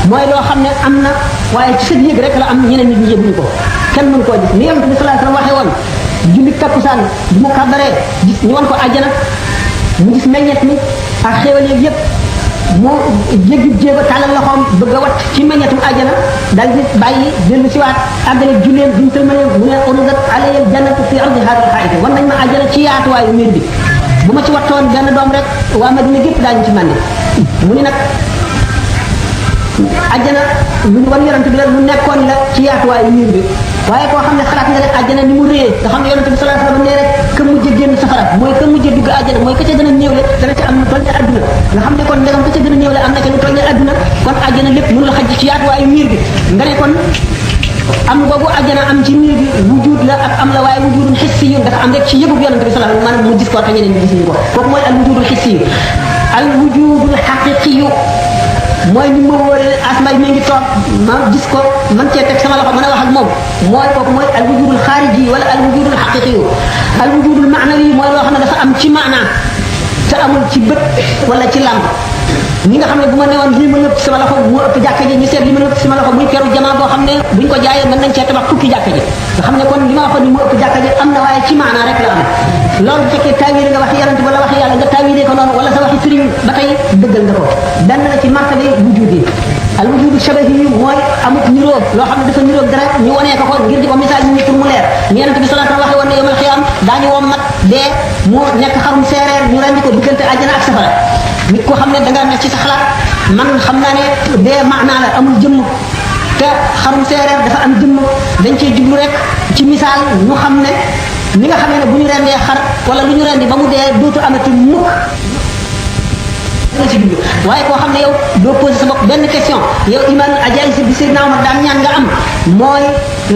mooy loo xam ne am na waaye ci sa yëg rek la am ñeneen nit ñi yëguñu ko kenn mënu koo gis ni yonent bi sallallahu alayhi wasallam waxee woon julli takkusaan bu mu kàbbaree gis ñu won ko àjjana mu gis meññet mi ak xéewal yeeg yëpp mu jéggi jéego tàllal loxoom bëgg a wat ci meññetum àjjana dal di bàyyi dellu siwaat àggale julleen bi ñu tëlmalee mu ne urudat alayal jannatu fi ardi hadal xaayiti wan nañ ma àjjana ci yaatuwaayu mbir bi bu ma ci wattoon benn doom rek waa Madina gépp daañu ci màndi mu ni nag àjjana lu ñu wan yonent bi la lu nekkoon la ci yaatuwaayu mbir bi waaye koo xam ne xalaat nga ne àjjana ni mu réyee nga xam ne yonent bi sallallahu alayhi wasallam nee rek ka mujj génn safara mooy ka mujj dugg àjjana mooy ka ca gën a néewle dana ca am lu toll ne adduna nga xam ne kon ndegam ka ca gën a néewle am na ca lu toll ne adduna kon àjjana lépp mënu la xaj ci yaatuwaayu mbir bi nga ne kon am boobu àjjana am ci mbir bi wujud la ak am la waaye wujudul hissi yu dafa am rek ci yëgub yonent bi sallallahu alayhi wasallam maanaam mu gis ko te ñeneen ñi gis ñu ko kooku mooy al wujudul hissi yu al wujudul haqiqi yu mooy ni ma wóoree asmay mi ngi toog ma gis ko man cee teg sama loxo mën a wax ak moom mooy kooku mooy al wujudul xaariji wala al wujudul xaqiqi al wujudul maanawi mooy loo xam ne dafa am ci maanaa te amul ci bët wala ci làmb ñi nga xam ne bu ma newoon lii ma nëpp sama loxo moo ëpp jàkka ji ñu seet li ma nëpp sama loxo muy peru jamaa boo xam ne buñ ko jaayee mën nañ cee tabax fukki jàkka ji nga xam ne kon li ma waxoon ni moo ëpp jàkka ji am na waaye ci maanaa rek la am loolu bu fekkee taawil nga wax yonent wala wax yàlla nga taawilé ko noonu wala sa waxi sëriñ ba tey dëggal nga ko benn la ci martaba wujud yi al wujudu shabahi yi mooy amut niróo loo xam ne dafa niróo dara ñu wanee ko ngir di ko misaal ñu pour mu leer ni yonent bi sallallahu alayhi wasallam waxe woon ne yomal xiyaam daañu wom mat dee mu nekk xarum seereer ñu rendi ko diggante àjjana ak safara nit koo xam ne da nga nekk ci sa xalaat man xam naa ne dee maanaa la amul jëmm te xarum seereer dafa am jëmm dañ cee jublu rek ci misaal ñu xam ne ni nga xam ne bu ñu rendee xar wala lu ñu rendi ba mu dee dootu amati mukk nga ci dugg waaye koo xam ne yow doo posé sa bopp benn question yow iman ajaay si bi Seydina Omar daan ñaan nga am mooy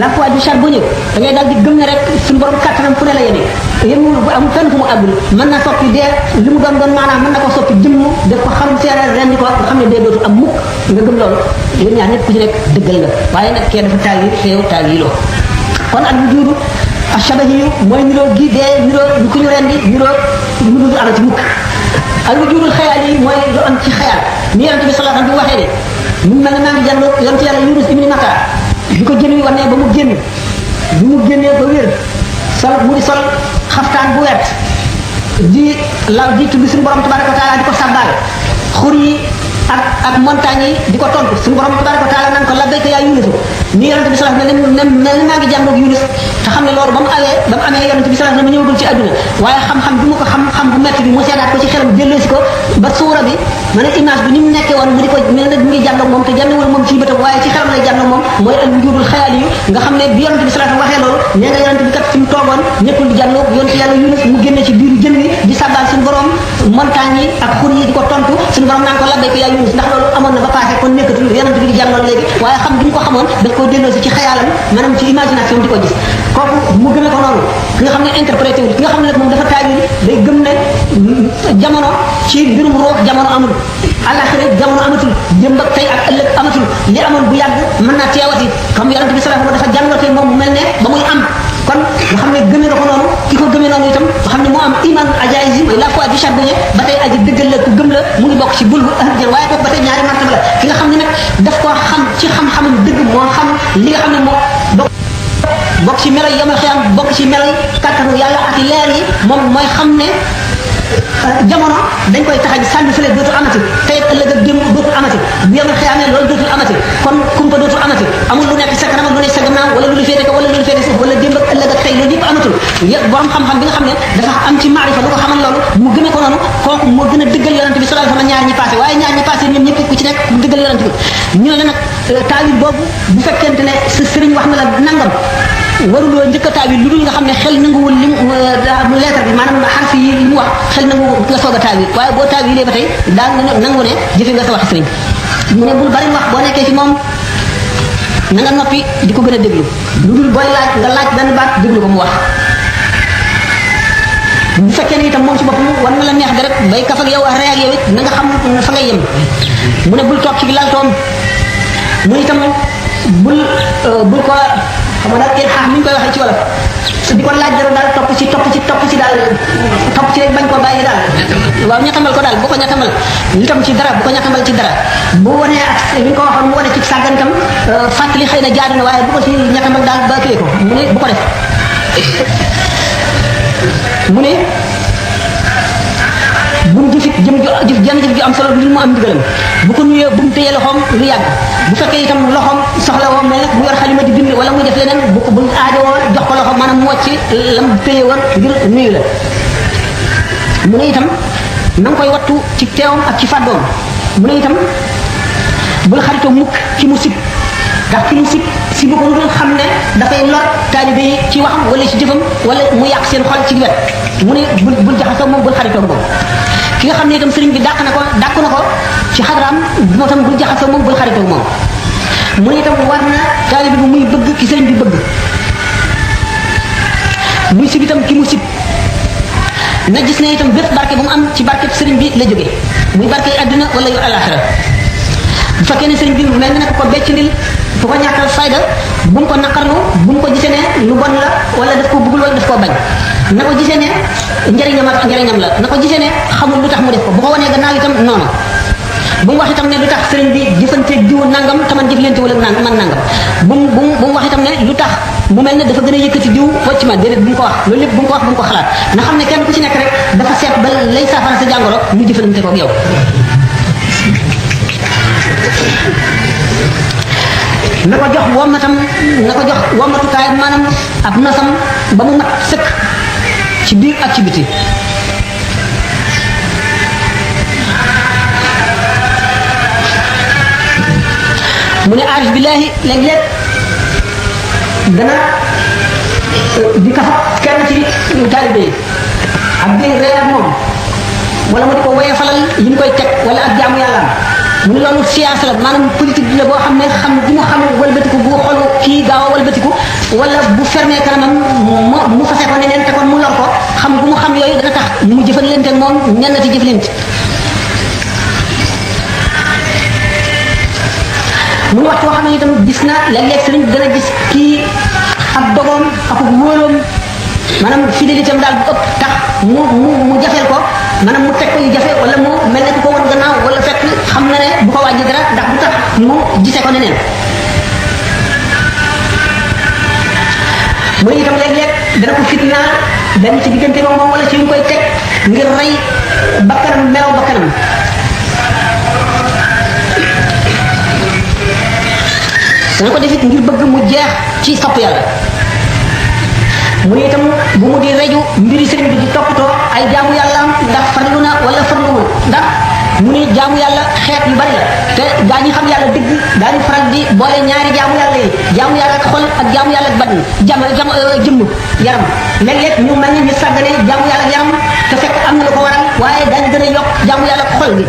la foi du charbonnier da ngay daal di gëm ne rek suñu borom kàttanam fu ne la yemee yemul bu am fenn fu mu àggul mën na soppi dee li mu doon maanaam mën na ko soppi jëmm def ko xam seereer ren di ko nga xam ne dee dootu am mukk nga gëm loolu yéen ñaar ñëpp ku ci nekk dëggal nga waaye nag kee dafa taal yi xeew taal yi loo kon ak wujudu ashabahi mooy niroo gi dee niroo ku ñu rendi niroo lu dul am ci mukk al wujudul xayaal yi mooy lu am ci xayaal ni yonent bi sallallahu alayhi wa sallam waxee ne mu mel ne maa ngi jàng yonent yàlla Yunus ibn Matta bi ko jën wi wane ba mu génn bi mu génnee ba wér sol mu di sol xaftaan bu wert di law di tudd suñu borom tabaraka wa taala di ko sàbbaal xur yi ak montagne yi di ko tontu suñu borom tabaraka wa taala naan ko labbayka yaa Yunus ni yonent bi sallallahu alayhi wa sallam mel ne maa ngi jàng Yunus te xam ne loolu ba mu amee yonent bi sallallahu alayhi wa sallam ñëwagul ci àdduna waaye xam-xam bi mu ko xam bu metti bi mu seetaat ko ci xelam delloosi ko ba suura bi maanaam image bi ni mu nekkee woon mu di ko mel ne mu ngi jàng moom te jàngewul moom ci bëtam waaye ci xelam lay jàng moom mooy al wujudul xayaal yi nga xam ne bi yonent bi sallallahu alayhi wa sallam waxee loolu nee nga yonent bi kat fi mu toogoon nekkul di jàng yonent yàlla Yunus mu génne ci biiru jën wi di sàbbaal suñu borom montagne yi ak xur yi di ko tontu suñu borom naan ko labbayka yaa Yunus ndax loolu amoon na ba passé kon nekkatul yonent bi di jàng loolu léegi waaye xam gi mu ko xamoon daf ko delloosi ci xayaalam maanaam ci imagination di ko gis kooku mu gëme ko noonu ki nga xam ne interprété wul ki nga xam ne nag moom dafa taajul day gëm ne jamono ci mbirum ruux jamono amul àllaxira jamono amatul jëm ak tey ak ëllëg amatul li amoon bu yàgg mën naa teewati comme yonent bi sallallahu alayhi wa sallam dafa jàngatee moom mu mel ne ba muy am kon nga xam ne gëmee nga ko noonu ki ko gëmee noonu itam nga xam ne moo am iman ajaayis yi la foi du charbonnier ba tey aji dëggal la ku gëm la mu ngi bokk ci bul bu ahjër waaye kooku ba tey ñaari martaba la ki nga xam ne nag daf koo xam ci xam-xamam dëgg moo xam li nga xam ne moo bokk ci melo yamal xiyam bokk ci melo kàttanu yàlla ak leer yi moom mooy xam ne jamono dañ koy tax a sànni fële dootul amati tey ëllëg ak démb dootul amati bu yamal xiyaamee loolu dootul amati kon kumpa dootul amati amul lu nekk sa kanam lu nekk sa gannaaw wala lu féete ko wala lu féete suuf wala démb ak ëllëg ak tey loolu yëpp amatul yëpp borom xam-xam bi nga xam ne dafa am ci maarifa lu ko xamal loolu mu gëmee ko noonu kooku moo gën a dëggal yonent bi sallallahu alayhi wasallam ñaar ñi passé waaye ñaar ñi passé ñoom ñëpp ku ci nekk mu dëggal yonent bi ñu ne nag taawil boobu bu fekkente ne sa sëriñ wax na la nangam waruloo njëkk a taawil lu dul nga xam ne xel nanguwul lim lettre bi maanaam xarf yi li mu wax xel nanguwul nga soog a taawil waaye boo taawilee ba tey daal nga nangu ne jëfe nga sa wax sëriñ mu ne bul bari wax boo nekkee ci moom na nga noppi di ko gën a déglu lu dul booy laaj nga laaj benn baat déglu ko mu wax bu fekkee ne itam moom ci boppam war na la neex dara bay kaf ak yow rey ak yow it na nga xam fa ngay yem mu ne bul toog ci lal toom mu itam bul ko xam nga daal ilhaax ni ñu koy waxee ci wolof di ko laaj dara daal topp ci daal topp ci rek bañ koo bàyyi daal waaw ñettamal ko daal bu ko ñettamal itam ci dara bu ko ñettamal ci dara bu wanee ak li ñu ko waxoon mu wane ci sàggan itam fàttali xëy na jaadu na waaye bu ko ci ñettamal daal ba kii ko mu ne bu ko def mu ne bu mu jëfit jëm jëf ju am solo lu mu am ndigalam bu ko nuyee bu mu téyee loxoom lu yàgg bu fekkee itam loxoom soxla woo mel nag mu yor xalima di bind wala muy def leneen bu ko bu aajowoo jox ko loxo maanaam mu wàcc lam téye woon ngir nuyu la mu ne itam na nga koy wattu ci teewam ak ci fàddoom mu ne itam bul xaritoo mukk ci mu sib ndax ki mu si bu ko lu xam ne dafay lor taalibe yi ci waxam wala ci jëfam wala mu yàq seen xol ci wet mu ne bul jaxasoo moom bul xaritoo moom ki nga xam ne itam sëriñ bi dàq na ko ci xadraam moo tam bul jaxasoo moom bul xaritoo moom mu ne itam war na taalibe bi muy bëgg ki sëriñ bi bëgg muy sib itam ki mu sib na gis ne itam bépp barke bu mu am ci barke sëriñ bi la jógee muy barke àdduna wala yu alaxira bu fekkee ne sëriñ bi mel na ko becc ndil fu ko ñàkkal fayda bu mu ko naqarlu bu mu ko gisee ne lu bon la wala daf ko bëggul wala daf koo bañ na ko gisee ne njëriñam ak njëriñam la na ko gisee ne xamul lu tax mu def ko bu ko wanee gannaaw itam noonu bu mu wax itam ne lu tax sëriñ bi jëfanteeg jiwu nangam taman jëflante wala man nangam bu mu wax itam ne lu tax mu mel ne dafa gën a yëkkati jiw wacc ma déedéet bu mu ko wax loolu lépp bu mu ko wax bu mu ko xalaat na xam ne kenn ku ci nekk rek dafa seet ba lay saafara sa jàngoro mu jëflante ko ak yow na ko jox wommatukaay maanaam ab nosam ba mu mat sëkk ci biir ak ci biti mu ne aarif billaahi léeg-léeg dana di kafa kenn ci taalibe yi ak di reer ak moom wala mu di ko woyefalal yi ñu koy teg wala ak jaamu yàlla mu ne loolu siyaasa la maanaam politique bi la boo xam ne xam gi mu xam walbatiku bu xolu kii gaaw a walbatiku wala bu fermé kanamam mu fase ko neneen te kon mu lor ko xam gu mu xam yooyu dana tax mu jëfalante ak moom ñennati jëflante mu wax koo xam ne itam gis na léeg-léeg sëriñ dana gis kii ak dogoom ak wóoloom maanaam fidélité am daal bu ëpp tax mu jafeel ko maanaam mu teg ko yu jafe wala mu mel ne ku ko wan gannaaw wala fekk xam na ne bu ko wàññi dara ndax bu tax mu gisee ko neneen mu itam léeg-léeg dana ko fitnaal benn ci diggante moom wala ci ñu koy teg ngir rey bakkanam melaw bakkanam dana ko defit ngir bëgg mu jeex ci sopp yàlla mu ne itam bu mu di reju mbiri sëriñ bi di toppatoo ay jaamu yàlla ndax farlu na wala farluwul ndax mu ne jaamu yàlla xeet yu bari la te gaa ñi xam yàlla dëgg daañu faral di boole ñaari jaamu yàlla yi jaamu yàlla ak xol ak jaamu yàlla ak badan jëmm yaram léeg-léeg ñu mel ni ñu sàggane jaamu yàlla ak yaram te fekk am na lu ko waral waaye daañu gën a yokk jaamu yàlla ak xol gi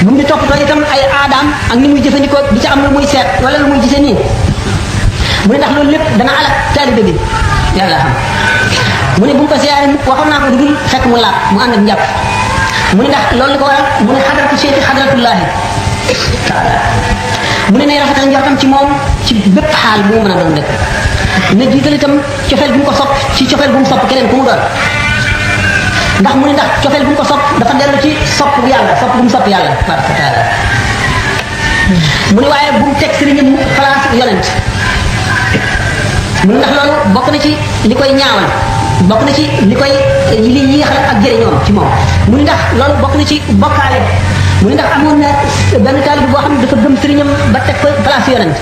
mu ngi toppatoo itam ay aadaam ak ni muy jëfandikoo di ca am lu muy seet wala lu muy gisee nii mu ne ndax loolu lépp dana alak taalibe bi yàlla xam mu ne bu mu ko siyaare mu waxoon naa ko dugul fekk mu laab mu ànd ak njàpp mu ne ndax loolu li ko waral mu ne xadratu cheikh xadratullahi taala mu ne nay rafetal njortam ci moom ci bépp xaal bu mu mën a doon rek na jiital itam cofeel bu mu ko sopp ci cofeel bu mu sopp keneen ku mu doon ndax mu ne ndax cofeel bu mu ko sopp dafa dellu ci sopp bu yàlla sopp bu mu sopp yàlla tabaraka taala mu ne waaye bu mu teg sëriñam mu place yonent mu ne ndax loolu bokk na ci li koy ñaawal bokk na ci li koy li yéexal ak jëriñoom ci moom mu ne ndax loolu bokk na ci bokkaale mu ne ndax amoon na benn taalibe boo xam ne dafa gëm sëriñam ba teg ko place yonent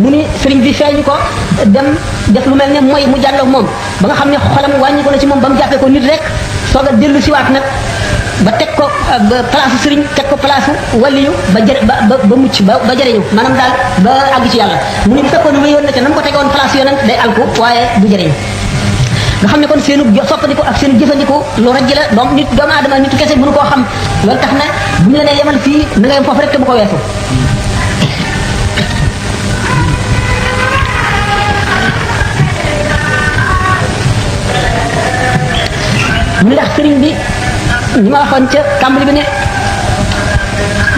mu ne sëriñ bi feeñu ko dem def lu mel ne mooy mu jàlloog moom ba nga xam ne xolam wàññi ko na ci moom ba mu jàppee ko nit rek soog a dellu siwaat nag ba teg ko place sëriñ teg ko place waliyu ba mucc ba jëriñu maanaam daal ba àgg ci yàlla mu ne bu fekkoon ne ma yoon na ca na mu ko tegoon place yonent day alku waaye du jëriñu nga xam ne kon seenu soppandiko ak seen jëfandiku lu rajj la doom nit doomu aadama nitu kese mënu koo xam loolu tax na bu ñu la nee yemal fii na nga yem foofu rek te bu ko weesu mu ne ndax sëriñ bi ñi ma waxoon ca tàmbali bi ne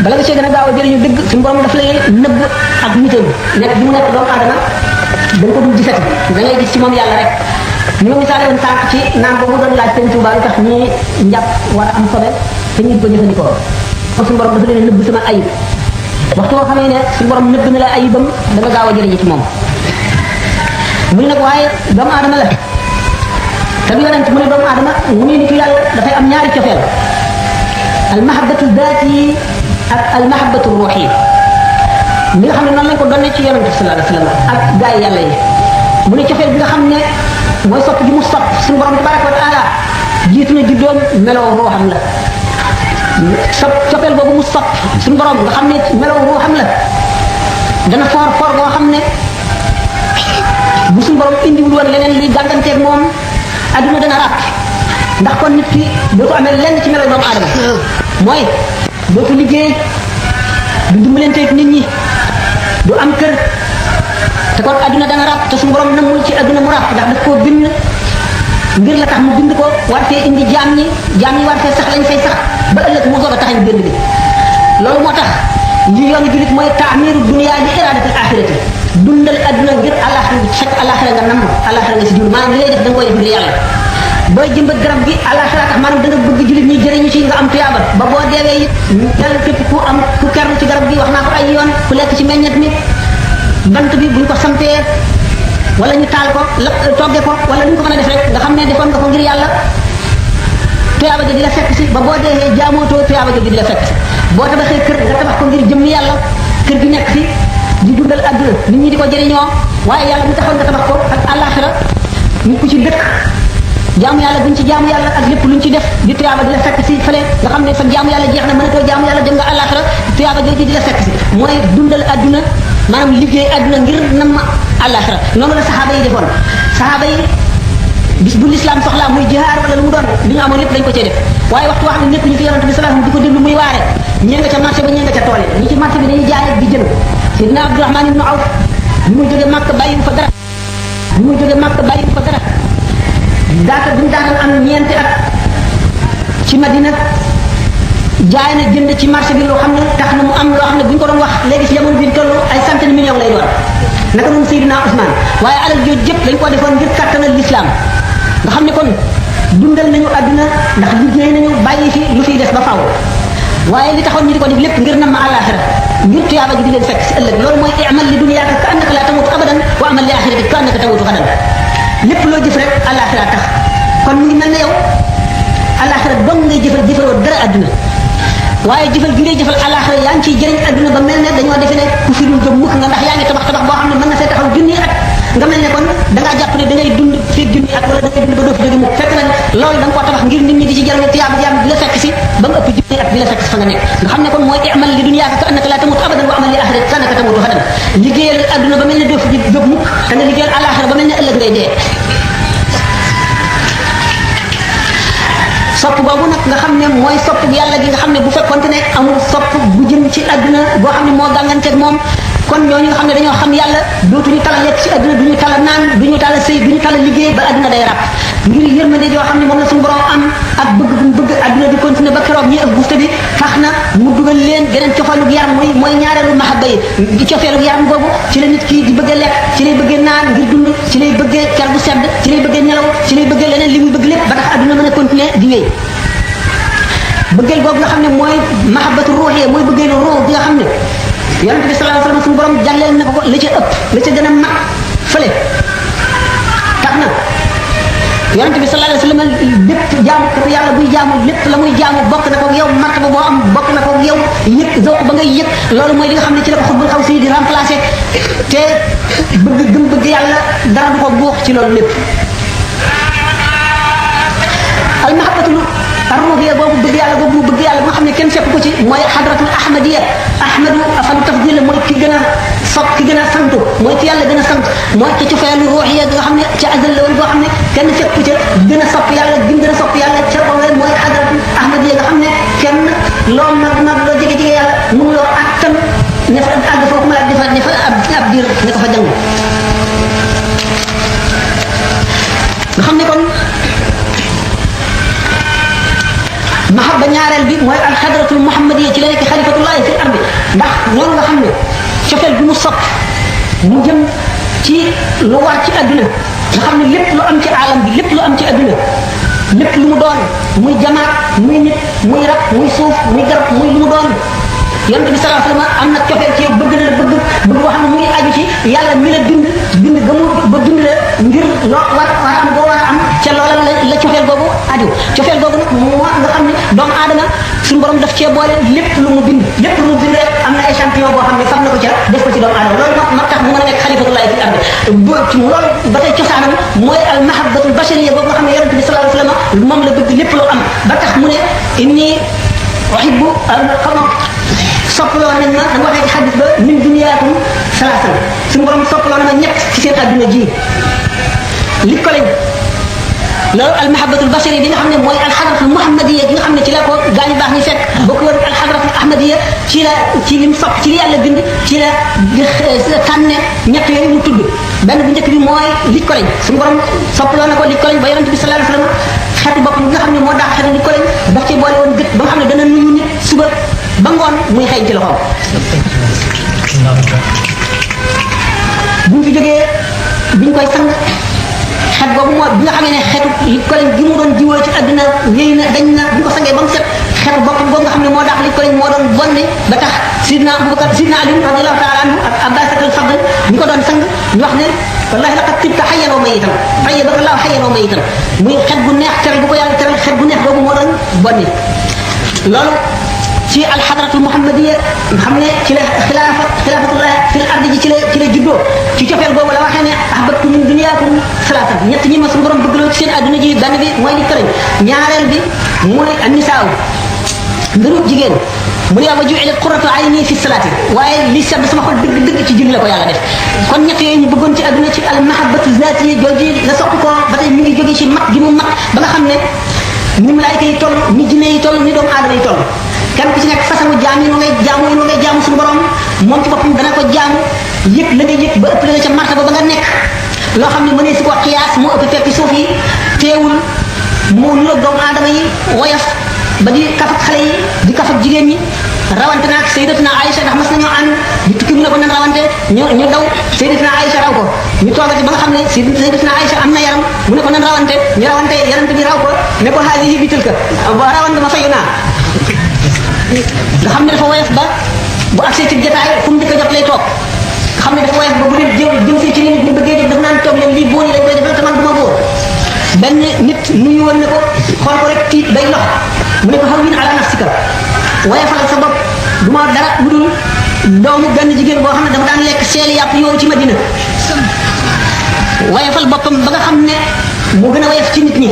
bala nga cee gën a gaaw a jëriñu dëgg suñu borom daf lay nëbb ak nitam nekk bi mu nekk doomu aadama da nga ko dul gisati da ngay gis ci moom yàlla rek ñu ma misaale woon sànq ci naan boobu doon laaj sëñ Tuubaa lu tax ñii njàpp war a am sobe te ñu ko jëfandikoo kon suñu borom dafa leen nëbb sama ayib waxtu boo xamee ne suñu borom nëbb na la ayibam da nga gaaw a jëriñu ci moom mu ne nag waaye doomu aadama la te du yonent mu ne doomu aadama mu ne nitu yàlla dafay am ñaari cofeel al mahabbatu daati ak al mahabbatu ruuxi mi nga xam ne noonu lañ ko doonne ci yonent sallallahu alayhi wa sallam ak gaay yàlla yi mu ne cofeel bi nga xam ne mooy sopp gi mu sopp suñu borom tabaraka wa taala jiitu na juddoom meloo ruuxam la sopp cofeel boobu mu sopp suñu borom nga xam ne meloo ruuxam la dana foor foor boo xam ne bu suñu borom indiwul woon leneen li gànganteeg moom adduna dana ràpp ndax kon nit ki dootu amee lenn ci melo doomu aadama mooy dootu liggéey du dimbalanteeg nit ñi du am kër te kon adduna dana ràpp te suñu borom namul ci adduna mu ràpp ndax daf koo bind ngir la tax mu bind ko war fee indi jaam ñi war fee sax lañ fay sax ba ëllëg mu soog a taxañ bind bi loolu moo tax li yoonu julit mooy taamiru dunia li iradatil axirati dundal adduna ngir àllaxira fekk àllaxira nga nam àllaxira nga si jublu maanaam li ngay def da nga koy def ngir yàlla booy jëmbat garab gi àllaxira tax maanaam da nga bëgg julit ñi jëriñu ci nga am tuyaaba ba boo deewee it yàlla képp ku am ku kerlu ci garab gi wax naa ko ay yoon ku lekk ci meññet mi bant bi buñ ko sampee wala ñu taal ko la togge ko wala lu ñu ko mën a def rek nga xam ne defoon nga ko ngir yàlla tuyaaba ji di la fekk si ba boo deewee jaamootoo tuyaaba ji di la fekk si boo tabaxee kër nga tabax ko ngir jëmmi yàlla kër gi nekk fi di dundal àdduna nit ñi di ko jëriñoo waaye yàlla bu taxoon nga tabax ko ak àllaaxira ñu ko ci dëkk jaamu yàlla buñ ci jaamu yàlla ak lépp luñ ci def di tuyaaba di la fekk si fële nga xam ne sa jaamu yàlla jeex na mënatoo jaamu yàlla dem nga àllaaxira tuyaaba jooju di la fekk si mooy dundal àdduna maanaam liggéey àdduna ngir nam àllaaxira noonu la saxaaba yi defoon saxaaba yi bis bu l'islam soxlaa muy jihaar wala lu mu doon li ñu amoon lépp dañ ko cee def waaye waxtu wax ne nekk ñu fi yonante bi sallallahu alayhi wasallam di ko déglu muy waare ñee nga ca marché ba ñee nga ca tool yi ñi ci marché bi dañuy jaay ak di jënd Sidna Abdurahman ibn Awf bi muy jógee Makka bàyyi fa dara bi muy jógee Makka bàyyi fa dara daata bi mu daataan am ñeenti at ci Madina jaay na jënd ci marché bi loo xam ne tax na mu am loo xam ne bu ñu ko doon wax léegi ci jamono bi ñu toll ay centaine millions lay doon naka noonu Seydina Ousmane waaye alal jooju yëpp dañ ko defoon ngir kattanal l'islam nga xam ne kon dundal nañu àdduna ndax liggéey nañu bàyyi fi lu fiy des ba faaw waaye li taxoon ñu di ko def lépp ngir nam ma àllaaxira ngir tuyaaba ji di leen fekk si ëllëg loolu mooy i'mal li dunyaaka ka annaka laa tamutu abadan wa amal li axiratika ka annaka tamutu gadan lépp loo jëf rek àllaaxira tax kon mu ngi mel ne yow àllaaxira dong ngay jëfal jëfaloo dara àdduna waaye jëfal gi ngay jëfal àllaaxira yaa ngi ciy jëriñ àdduna ba mel ne dañoo defe ne ku fi dul jóg mukk nga ndax yaa ngi tabax tabax boo xam ne mën na fee taxaw junni at nga mel ne kon da ngaa jàpp ne da ngay dund fii junni at wala da ngay dund ba doo fi jóge mukk fekk na loolu da nga koo tabax ngir nit ñi di ci jëriñu tiyaaba jaam di la fekk si ba mu ëpp junni at di la fekk si fa nga nekk nga xam ne kon mooy i'mal li dunyaaka ka annaka laa tamutu abadan wa amal li axiratika ka annaka tamutu gadan liggéeyal àdduna ba mel ne doo fi jóg mukk te nga liggéeyal àllaaxira ba mel ne ëllëg ngay dee sopp boobu nag nga xam ne mooy sopp yàlla gi nga xam ne bu fekkonte ne amul sopp bu jëm ci àdduna boo xam ne moo gànganteeg moom kon ñooñu nga xam ne dañoo xam yàlla dootuñu tala lekk ci àdduna duñu tala naan duñu tala sëy duñu tala liggéey ba àdduna day ràpp ngir yërmande joo xam ne moom la suñu borom am ak bëgg bu mu bëgg àdduna di continuer ba keroog ñi ak bufte bi tax na mu dugal leen geneen cofeelug yaram mooy ñaareelu mahabba yi cofeelug yaram boobu ci la nit kii di bëgg a lekk ci lay bëggee naan ngir dund ci lay bëggee ker bu sedd ci lay bëggee nelaw ci lay bëggee leneen li muy bëgg lépp ba tax àdduna mën a continuer di wéy bëggeel boobu nga xam ne mooy mahabbatu ruuxee mooy bëggeelu ruux bi nga xam ne yonente bi sallallahu alayhi wasallam suñu borom jàlleel na ko la ca ëpp la ca gën a mag fële tax na yonente bi sallallahu alayhi wasallam lépp jaamu kat yàlla buy jaamu lépp la muy jaamu bokk na ko yow martaba boo am bokk na ko yow yëg zawq ba ngay yëg loolu mooy li nga xam ne ci la ko xutbul xaw si di remplacer te bëgg gëm bëgg yàlla dara du ko buux ci loolu lépp al mahabbatu arruhiya boobu bëgg yàlla boobu mu bëgg yàlla ba nga xam ne kenn fekk ko ci mooy xadratul ahmadiya ahmadu afalu tafdil mooy ki gën a sopp ki gën a santu mooy ki yàlla gën a sant mooy ci cofeelu ruhiya nga xam ne ca azal la woon boo xam ne kenn fekk ko ca gën a sopp yàlla gën gën a sopp yàlla ca boobu mooy xadratul ahmadiya nga xam ne kenn loo mag mag loo jege jege yàlla mënuloo attan ne fa àgg foofu ma di fa ne fa ab diir ne ko fa jàng nga xam ne kon mahabba ñaareel bi mooy alxadratul muhammadiya ci la nekk xalifatullahi fi ardi ndax loolu nga xam ne cofeel bi mu sopp mu jëm ci lu war ci àdduna nga xam ne lépp lu am ci aalam bi lépp lu am ci àdduna lépp lu mu doon muy jamaat muy nit muy rab muy suuf muy garab muy lu mu doon yonent bi sallallahu alayhi wasallam am na cofeel ci bëgg na la bëgg boo xam ne mu ngi aju ci yàlla mi la bind gëmu ba bind la ngir loo war a am boo war a am ca loola la cofeel boobu aju cofeel boobu nag moo nga xam ne doomu aadama suñu borom daf cee boole lépp lu mu bind rek am na échantillon boo xam ne fab na ko ca def ko ci doomu aadama loolu moo tax mu mën a nekk xalifatullahi fi ardi loolu ba tey cosaanam mooy al mahabbatul bashariya boobu nga xam ne yonent bi sallallahu alayhi wasallam moom la bëgg lépp loo am ba tax mu ne inni uhibbu soppaloo nañ ma dama waxee ci xadis ba min duniyaakum salaasan suñu borom soppaloo na ma ñett ci seen adduna ji li ko lañ loolu almahabatul bashari bi nga xam ne mooy alxadratul muhammadiya gi nga xam ne ci la ko gaañu baax ñi fekk boo ko wër alxadratul ahmadiya ci la ci lim sopp ci li yàlla bind ci la tànne ñett yooyu mu tudd benn bu njëkk bi mooy li ko lañ suñu borom soppaloo na ko li ko lañ ba yonente bi sallallahu alayhi wasallam xeetu boppam bi nga xam ne moo daax xeetu li ko lañ daf ci boole woon gët ba nga xam ne dana nuyu nit suba ba ngoon muy xëy ci loxoom bu ñu fi jógee biñ koy sang xet boobu moo bi nga xamee ne xetu li ko lañ gi mu doon jiwoo ci àdduna wéy na dañ na bi ko sangee ba mu set xetu boppam boobu nga xam ne moo daax li ko lañ moo doon bonni ba tax sidna Abubakar sidna Ali radiyallahu ta'ala anhu ak Abbas al Fadl ñu ko doon sang ñu wax ne wallahi laqad tibta hayyan wa mayitan tayyibaka Allahu hayyan wa mayitan muy xet gu neex teral bu ko yàlla teral xet gu neex boobu moo doon loolu ci alxadratul muhammadiya nga xam ne ci la xilaafatullah fil ardi ji ci la juddoo ci cofeel boobu la waxee ne ahbabtu min duniyaakum salaatan ñett ñi ma suñu borom bëggloo ci seen adduna ji benn bi mooy li kërañ ñaareel bi mooy annisaaw mbiru jigéen mu ne wa ju'ilat qurratu ayni fi salati waaye li sedd sama xol dëgg dëgg ci julli la ko yàlla def kon ñett yooyu ñu bëggoon ci àdduna ci al mahabbatu zatiya jooju la sopp ko ba tey mi ngi jóge ci mat gi mu mat ba nga xam ne ni malaayika yi toll ni jinne yi toll ni doomu aadama yi toll kenn ku ci nekk façon jaam yi ngay jaamu suñu borom moom ci boppam dana ko jaamu yëg la nga yëg ba ëpp la nga ca martaba ba nga nekk loo xam ne mënee si ko xiyaas moo ëpp fekk suuf yi teewul moo niroog doomu aadama yi woyof ba di kaf ak xale yi di kaf ak jigéen ñi rawante naag sayyidatuna Aïcha ndax mas nañoo ànd di tukki mu ne ko nan rawante ñu daw sayyidatuna Aïcha raw ko ñu toogati ba nga xam ne sayyidatuna Aïcha am na yaram mu ne ko nan rawante ñu rawante yarante bi raw ko ne ko haadihi bi tilka rawante ma fayu naa nga xam ne dafa woyof ba bu agsee ci jotaay fu mu dëkk jot lay toog nga xam ne dafa woyof ba bu dee jëm si ci nit bu bëggee jóg dafa naan toog leen lii boo ñu dañ koy defal te man du ma bóor benn nit nuyu woon ne ko xool ko rek tiit day lox mu ne ko hawwin ala nafsika woyofalal sa bopp du ma dara lu dul doomu benn jigéen boo xam ne dafa daan lekk seeli yàpp yow ci Madina woyofal boppam ba nga xam ne moo gën a woyof ci nit ñi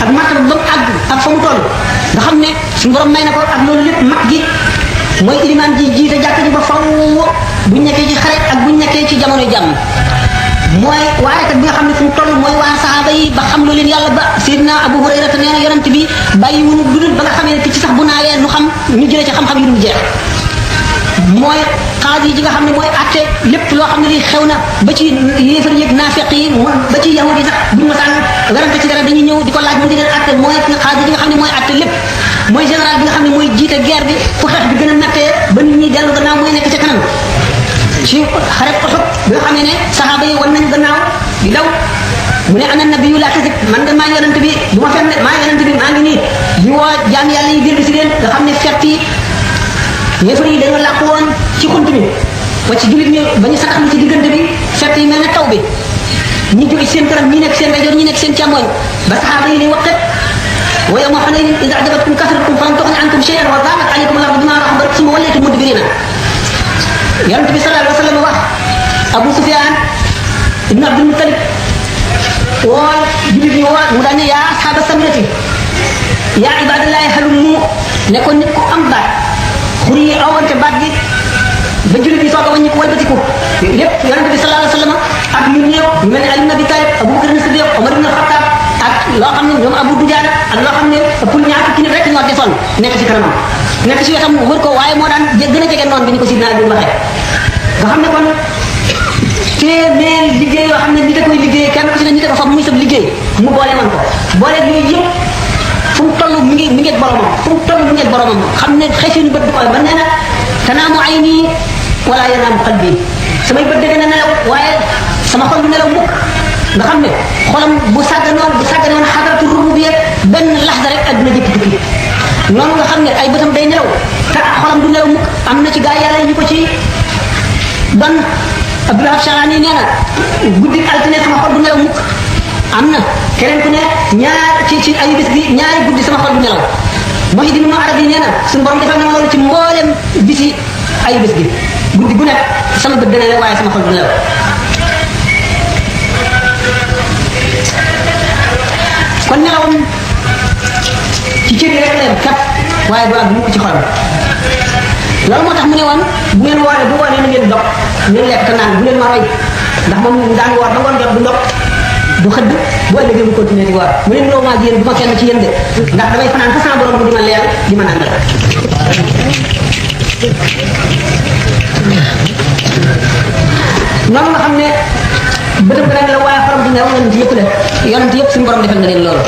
ak martaba ba mu àgg ak fa mu toll nga xam ne suñu borom may na ko ak loolu lépp mag gi mooy ilimaan ji jiite jàkk ji ba faw buñ nekkee ci xare ak buñ nekkee ci jamono jàmm mooy waarekat bi nga xam ne fu mu toll mooy waa saxaaba yi ba xam loo leen yàlla ba Seydina Abu Hurayra te nee na yonent bi bàyyi wunu dudul ba nga xamee ne ci sax bu naawee nu xam ñu jëlee ci xam-xam yu dul jeex mooy xaadi ji nga xam ne mooy atte lépp loo xam ne lii xew na ba ci yéefar yëg naafeq yi ba ci yahudi yi sax buñu ma sànn werante ci dara dañuy ñëw di ko laaj mu di leen atte mooy xaadi ji nga xam ne mooy atte lépp mooy général bi nga xam ne mooy jiite guerre bi fu xeex bi gën a nattee ba nit ñi dellu gannaaw mooy nekk ca kanam ci xareb Uhud bi nga xam ne saxaaba yi wan nañ gannaaw di daw mu ne ana nabiyu laa kasib man de maa yonent bi du ma fenn maa yonent bi maa ngi nii di woo jaam yàlla yi dellu si leen nga xam ne fett yi yéefar yi dañoo làqu woon ci xunt bi ba ci jullit ñi ba ñu sataxlu ci diggante bi fett yi mel ne taw bi ñi jóge seen kanam ñi nekk seen ndeyjoor ñi nekk seen càmmoñ ba saxaaba yi ni waqet wa yawma Hunayn idh a'jabatkum kasratukum falam tughni ankum shay'an wa daqat alaykum al-ardu bima rahabat thumma wallaytum mudbirina yonent bi sallallahu alayhi wa sallam wax Abu Sufyan ibn Abdul Muttalib wool jullit ñi wool mu daan ne yaa ashaaba samrati yaa ibadallahi halummu ne ko nit ku am baat xur yi awante baat gi ba jullit ñi soog a wàññi ko walbatiku lépp yonent bi sallallahu alayhi wa sallam ak ñu néew ñu mel ne Ali ibn Abi Talib Abu Bakr as-Siddiq Omar ibn al-Khattab ak loo xam ne ñoom Abu Dujaana ak loo xam ne pour ñaar fukki nit rek ñoo desoon nekk ci kanamam nekk ci wetam wër ko waaye moo daan gën a jege noonu bi ni ko Sidna Ali waxee nga xam ne kon téeméer liggéey yoo xam ne nit a koy liggéey kenn ku ci ne nit a ko fab muy sab liggéey mu boole man ko boole yooyu yëpp fu mu toll mi ngi boromam fu mu toll mi ngi boromam xam ne xëy bët du koy ba nee na tanaamu ayni wala yanaamu qalbi samay bët dëgg na nelaw waaye sama xol du nelaw mukk nga xam ne xolam bu sàgganoon xadaratu rububiyya benn laxda rek adduna jëkki-jëkki noonu nga xam ne ay bëtam day nelaw te xolam du nelaw mukk am na ci gaa yàlla ñu ko ci ban Abdullah Sharani nee na guddi altine sama xol du nelaw mukk am na keneen ku ne ñaar ci ay bés bi ñaari guddi sama xol du nelaw Muhyiddin Arabi nee na suñu borom defal na ma loolu ci mboolem bisi ay bés bi guddi gu nekk sama bët dana ne waaye sama xol du nelaw kon nelawam ci cër yi rek leen kat waaye du àgg mukk ci xolam loolu moo tax mu ne woon bu ngeen wooree bu wooree na ngeen dog ngeen lekk te naan bu leen ma roy ndax moom daan woor ba ngoon jot du ndog du xëdd bu ëllëgee mu continuer di woor mu ne noo maa yéen du ma kenn ci yéen de ndax damay fanaan fa sama borom bu di ma leel di ma nandal noonu nga xam ne bëtam dana la waaye xorom di nelaw yonent yëpp la yonent yëpp suñu borom defal na leen loolu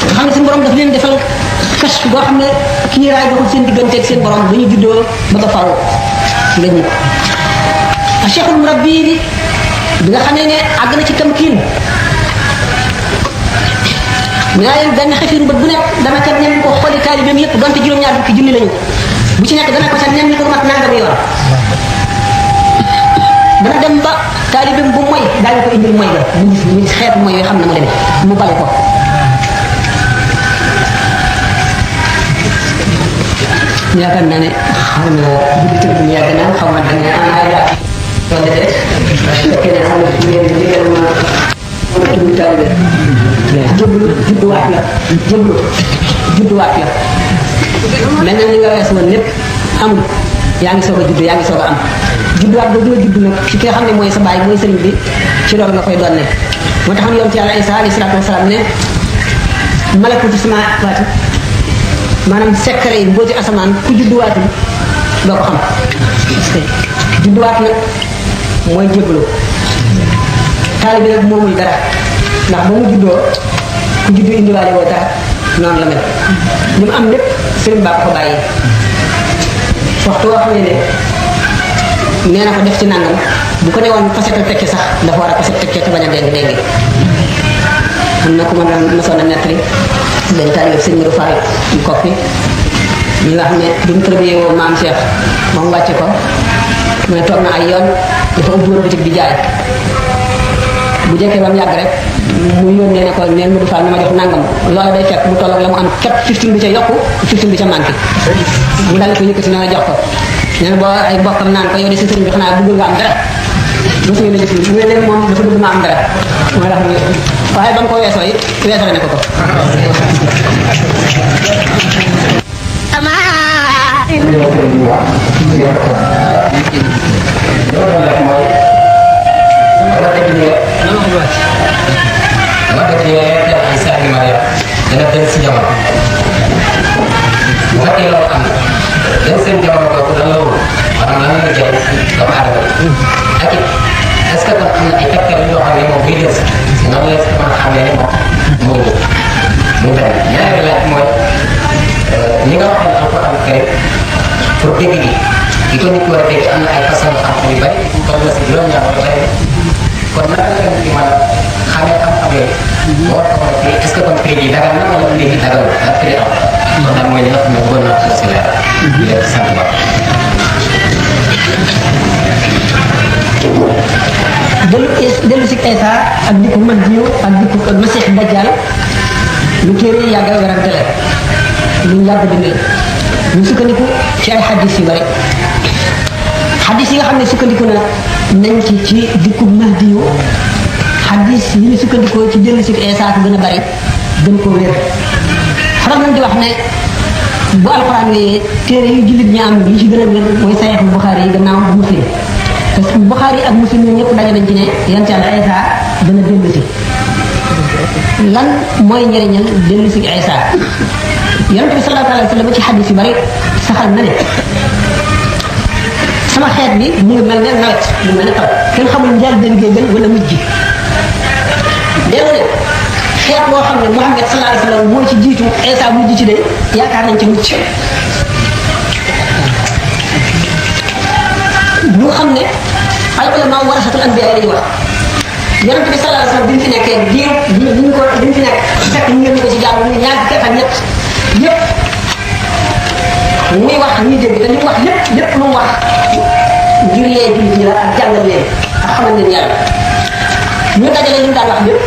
nga xam ne suñu borom daf leen defal kas boo xam ne kii raay doxul seen digganteeg seen borom ba ñu juddoo ba ba faw nga ñu cheikhul murabbi bi nga xamee ne àgg na ci tamkiin mu naa leen benn xefin bët bu nekk dana ca nen ko xooli taalibeem yëpp donte juróom-ñaar fukki junni lañu bu ci nekk dana ko ca nen ko mat nangam yoon dana dem ba taalibeem bu moy daañu ko indil moy ga mu gis xeetu moy yoo xam ne mu demee mu bale ko yaakaar naa ne xam na guddi tëdd bu yàgg naa xaw ma danga ay la wala de fekkee ne xam ne ngeen liggéeyal ma tudd taalibe jëblu judduwaat la jëblu judduwaat la mel na li nga wees woon lépp amul yaa ngi soog a judd yaa ngi soog a am judduwaat boobu nga judd nag ci ki nga xam ne mooy sa baay mooy sëriñ bi ci loolu nga koy donne moo tax yoon ci yàlla Isa alayhi salaatu wasalaam ne malakutu samaawaati maanaam secret yi mbooti asamaan ku judduwaatul doo ko xam parce que judduwaat nag mooy jébbalu taalibe bi nag moomul dara ndax ba mu juddoo ku juddu indiwaale woo dara noonu la mel li mu am lépp sëriñ baa ko bàyyi waxtu woo xam ne nee na ko def ci nangam bu ko ne woon fasetal tekke sax dafa war a faset tekke te bañ a dégg dégg am na ku ma mosoon a nettali benn taalibe sëñ Modou Fall yu koppi ñi nga xam ne bi mu tërbiyee woo maam Cheikh moom wàcce ko mu ne toog na ay yoon dafa ubbi woon bitig di jaay bu jekkee ba mu yàgg rek mu yónnee ne ko neen Modou Fall na ma jox nangam loola day fekk mu toll ak la mu am képp 15 bi ca yokku 15 bi ca manqué mu dal ko yëkkati na la jox ko nee na boo ay bokkam naan ko yow de si sëriñ bi xanaa bëgg nga am dara mosu ngeen a gis mu ne leen moom dafa bëgg ma am dara moo tax waaye ba mu ko weesoo it weesoo ne ko ko dana dem si jamono bu fekkee loolu am na dem seen jamono boobu lan la woon maanaam lan la jëriñ doomu aadama ak it est ce que kon am na ay tegtal yoo xam ne moom bii des si nan la si mën a xamee ne moom mu benn ñaari laaj mooy ñi nga wax ne alquran karim pour dégg gi di ko nit war a dégg am na ay façon xam-xam yu bari toll na si juróom-ñaar wala bari kon naka la nit ki mën a xamee xam-xam yooyu moo ko war a firi est ce que kon firi yi dagal na wala firi yi dagalul ak firi am kon daal mooy li nga xam ne bëggoon naa ko si leer di leen sant ba dellu si Isa ak di ko mën jiw ak di ko Masih Dajjal lu téere yi yàgg a werante la lu yàgg bind la ñu sukkandiku ci ay xadis yu bari xadis yi nga xam ne sukkandiku na nañ ci dikku Mahdi yu xadis yi ñu sukkandikoo ci dellu si Isa ko gën a bari gën koo wér faral nañ di wax ne bu alxuraan wee téere yu jullit ñi am yi ci gën a wér mooy Sahih Bukhari yi gannaaw Muslim parce que Bukhari ak Muslim ñoom ñëpp daje nañ ci ne yonent Yàlla Isa dana dellu si lan mooy njëriñal dellu si Isa yonent bi sallallahu alayhi wa sallam ci xadis yu bari saxal na ne sama xeet bi mu ngi mel ne nawet mu mel ne taw kenn xamul njaal benn gee gën wala mujj dellu ne xeet boo xam ne Muhammad sallallahu alayhi wa sallam moo ci jiitu Isa mujj ci de yaakaar nañ ci mucc ñu xam ne al ulama warasatul anbiya yi wax yonent bi sallallahu alayhi wa sallam bi mu fi nekkee diir bi mu fi nekk fekk ñu ngi ko ci jàmm ñu ñaar fukki at ak ñett yëpp muy wax ñuy dégg te li mu wax lépp lu mu wax ngir yee jullit ñi la ak jàngal leen ak xamal leen yàlla ñu dajale li mu daan wax lépp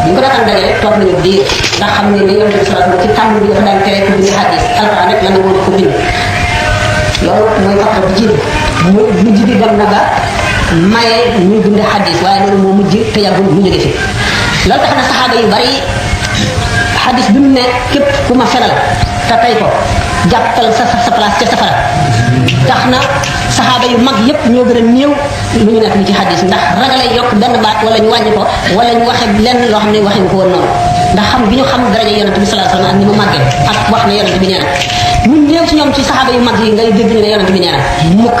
bu ñu ko daan dajale toog nañu diir ndax xam ne ne yonent bi sallallahu alayhi wa sallam ci tàmm bi dafa daan tere ko bind xadis alquran rek la nga woon ko bind loolu mooy fàq bi jiitu mujj bi dem na ba maye ñuy bind xadis waaye loolu moo mujj te yàggul mu jóge fi loolu tax na saxaaba yu bari xadis bi mu ne képp ku ma fenal te tey ko jàppal sa place ca safara tax na saxaaba yu mag yépp ñoo gën a néew lu ñu nekk ni ci xadis ndax ragale yokk benn baat wala ñu wàññi ko wala ñu waxe lenn loo xam ne waxee ko woon noonu ndax xam bi ñu xam daraja yonent bi sallallahu alayhi wasallam ak ni mu màggee ak wax ne yonent bi nee na ñu néew ci ñoom ci saxaaba yu mag yi ngay dégg ñu ne yonent bi nee na mukk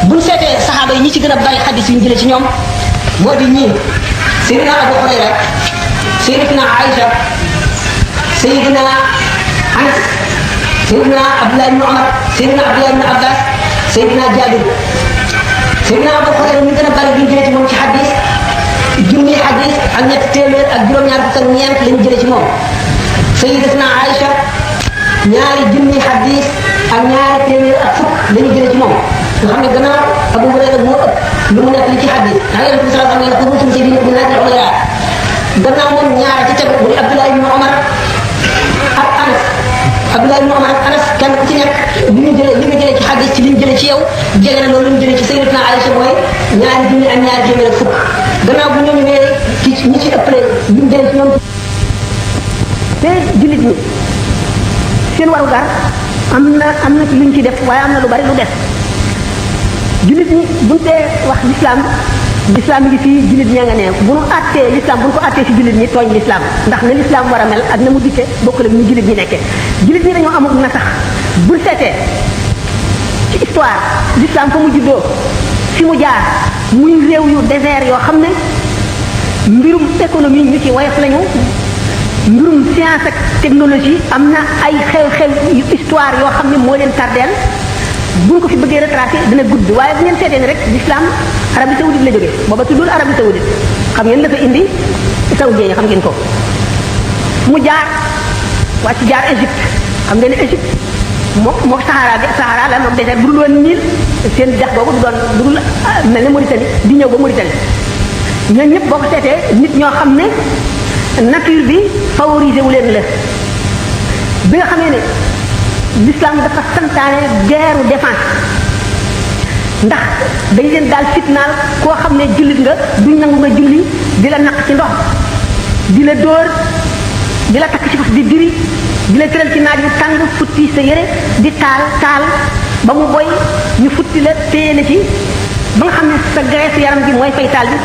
buñ seetee saxaaba yi ñi ci gën a bari xadis yu ñu jëlee ci ñoom moo di ñii Seydina Abu Hurayra Seydina Aïcha Seydina Anas Seydina Abdullah ibn Umar Seydina Abdullah ibn Abbas Seydina Jabir Seydina Abu Hurayra ñu gën a bari ñu jëlee ci moom ci xadis junni xadis ak ñetti téeméer ak juróom-ñaar fukk ak ñeent lañu jëlee ci moom Sayyidatuna Aïcha ñaari junni xadis ak ñaari téeméer ak fukk lañu jëlee ci moom nga xam ne gannaaw Abu Hurayra moo ëpp lu mu nekk li ci xadis ndax Yonent bi sallallahu alayhi wa sallam ne ko ci biir bi naaj la gannaaw moom ñaar ci tegu mu di Abdullah ibn Umar ak Anas Abdullah ibn Umar ak Anas kenn ku ci nekk li nga jëlee ci xadis ci li ñu jëlee ci yow jege na loolu ñu jëlee ci Sayyidatuna Aïcha mooy ñaari junni ak ñaari téeméer ak fukk gannaaw bu ñooñu wee ci ñi ci ëppale ñu jëlee ci ñoom te jullit ñi seen warugar am na ci luñ ci def waaye am na lu bari lu def jullit ñi buñ dee wax l'islam ngi fii jullit ña nga ne bu nu àttee l'islam bu nu ko àttee ci jullit ñi tooñ l'islam ndax na l'islam war a mel ak na mu dikkee bokkul ak ni jullit ñi nekkee jullit ñi dañoo amul na sax buñ seetee ci histoire l'islam fa mu juddoo fi mu jaar muy réew yu désert yoo xam ne mbirum économie ñu ci woyof lañu mbirum science ak technologie am na ay xew-xew yu histoire yoo xam ne moo leen tardeel buñ ko fi bëggee retracé dina gudd waaye bu ngeen seetee ni rek l'islam Arabie Saoudite la jógee booba tuddul Arabie Saoudite xam ngeen dafa indi saoudien yi xam ngeen ko mu jaar wàcc jaar Égypte xam ngeen ne Égypte moo Sahara la moom désert bu dul woon Nil seen dex boobu du doon dugul mel ne Mauritanie di ñëw ba Mauritanie ñooñu ñëpp boo ko seetee nit ñoo xam ne nature bi favorisé wu leen la bi nga xamee ne l'islam dafa santaane guerre défense ndax dañ leen daal fitnaal koo xam ne jullit nga duñ nangu nga julli di la naq ci ndox di la dóor di la takk ci fas di diri di la tëral ci naaj yu tàng futti sa yére di taal ba mu boy ñu futti la téye la ci ba nga xam ne sa graisse yaram gi mooy fay taal bi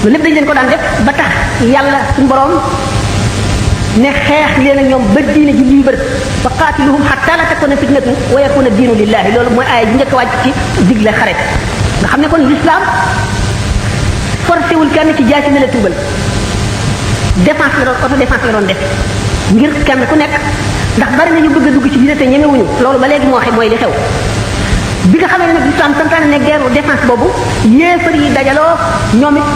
loolu lépp dañ leen ko daan def ba tax yàlla suñu borom ne xeex leen ak ñoom ba diine ji libre fa qaatiluhum hatta la takuna fitnatun wa yakuna diinu lillahi loolu mooy aaya ji njëkk a wàcc ci digle xare nga xam ne kon l'islam forcé wul kenn ci jaasi ne la tuubal défense la doon auto défense la doon def ngir kenn ku nekk ndax bari na ñu bëgg a dugg ci diine te ñemewuñu loolu ba léegi moo xam mooy li xew bi nga xamee ne nag l'islam santaane ne guerre défense boobu yéefar yi dajaloo ñoom it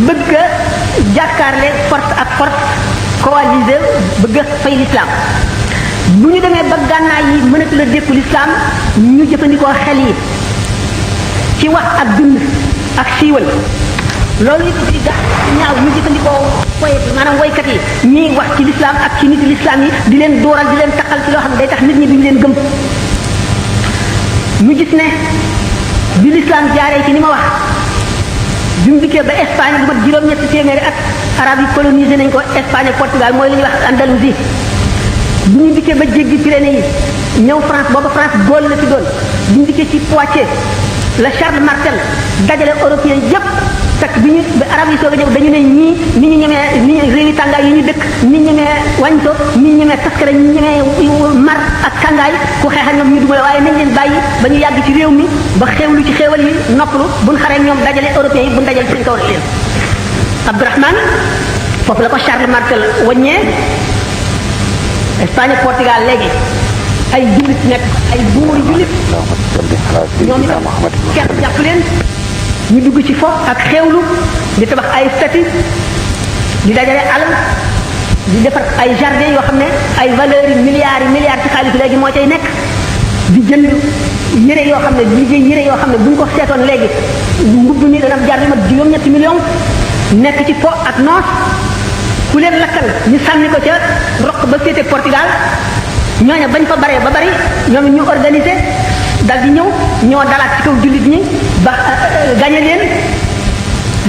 bëgg a jàkkaarle force ak force coalisé bëgg a fay l'islam bu ñu demee ba gànnaay yi mënatu la dékku l'islam ñu jëfandikoo xel yi ci wax ak dund ak siiwal loolu it di gàtt ñaaw ñu jëfandikoo poète maanaam woykat yi ñiy wax ci l'islam ak ci nit l'islam yi di leen dooral di leen taqal ci loo xam ne day tax nit ñi duñu leen gëm ñu gis ne bi l'islam jaaree ci ni ma wax bi mu dikkee ba Espagne lu mat juróom-ñetti téeméeri at arab yi colonisé nañ ko Espagne ak Portugal mooy li ñuy wax Andalousie bi ñu dikkee ba jéggi Pyrénées yi ñëw France booba France Gaule la ci doon bi ñu dikkee ci Poitiers la Charles Martel dajale européen yépp fekk bi ñu ba arab yi soog a ñëw dañu ne ñii ni ñu ñemee ni réewi tàngaay yi ñu dëkk ni ñu ñemee wàññito ni ñu ñemee taskare ni ñu ñemee mar ak tàngaay ku xeex ak ñoom ñu dugale waaye nañ leen bàyyi ba ñu yàgg ci réew mi ba xewlu ci xéewal yi noppalu buñ xaree ñoom dajale européen yi buñ dajale seen kaw leen Abdourahmane foofu la ko Charles Martel waññee Espagne Portugal léegi ay jullit nekk ay buuri jullit ñoom itam kenn jàpp leen ñu dugg ci fo ak xewlu di tabax ay statue di dajale alal di defar ay jardin yoo xam ne ay valeurs yi milliards ci xaalis léegi moo cay nekk di jënd yére yoo xam ne liggéey yére yoo xam ne bu ñu ko seetoon léegi mbubb mi dana jar li mat juróom-ñetti millions nekk ci fo ak noos ku leen lakkal ñu sànni ko ca roq ba féete Portugal ñooña bañ fa baree ba bari ñoom ñu organisé dal di ñëw ñoo dalaat ci kaw jullit ñi ba gañe leen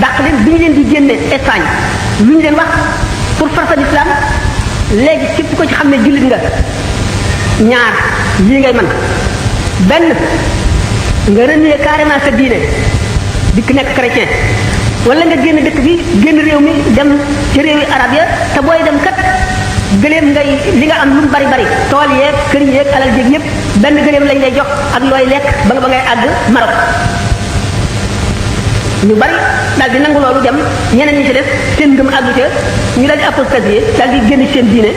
dàq leen bi ñu leen di génne Espagne lu ñu leen wax pour farfa l'islam léegi képp ko ci xam ne jullit nga ñaar lii ngay mën benn nga renier carrément sa diine dikk nekk chrétien wala nga génn dëkk bi génn réew mi dem ci réewi arab ya te booy dem kat gëléem ngay li nga am lu mu bari bari tool yeeg kër yeeg alal jéeg yépp benn gëléem lañ lay jox ak looy lekk ba nga ba ngay àgg Maroc ñu bari daal di nangu loolu dem ñeneen ñi ci def seen ngëm àggu ca ñu daal di apostasier daal di génn seen diine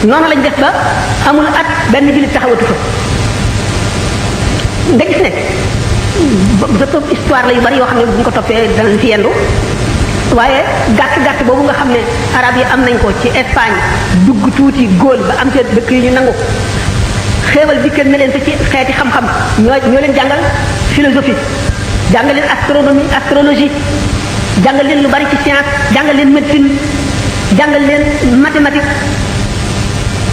noonu lañ def ba amul at benn jullit taxawatu fa nga gis ne ba topp histoire la yu bari yoo xam ne bu ñu ko toppee danañ ci yendu waaye gàtt boobu nga xam ne arab yi am nañ ko ci Espagne dugg tuuti Gaule ba am ca dëkk yi ñu nangu xéewal dikkal na leen fa ci xeeti xam-xam ñoo leen jàngal philosophie jàngal leen astronomie astrologie jàngal leen lu bari ci science jàngal leen médecine jàngal leen mathématique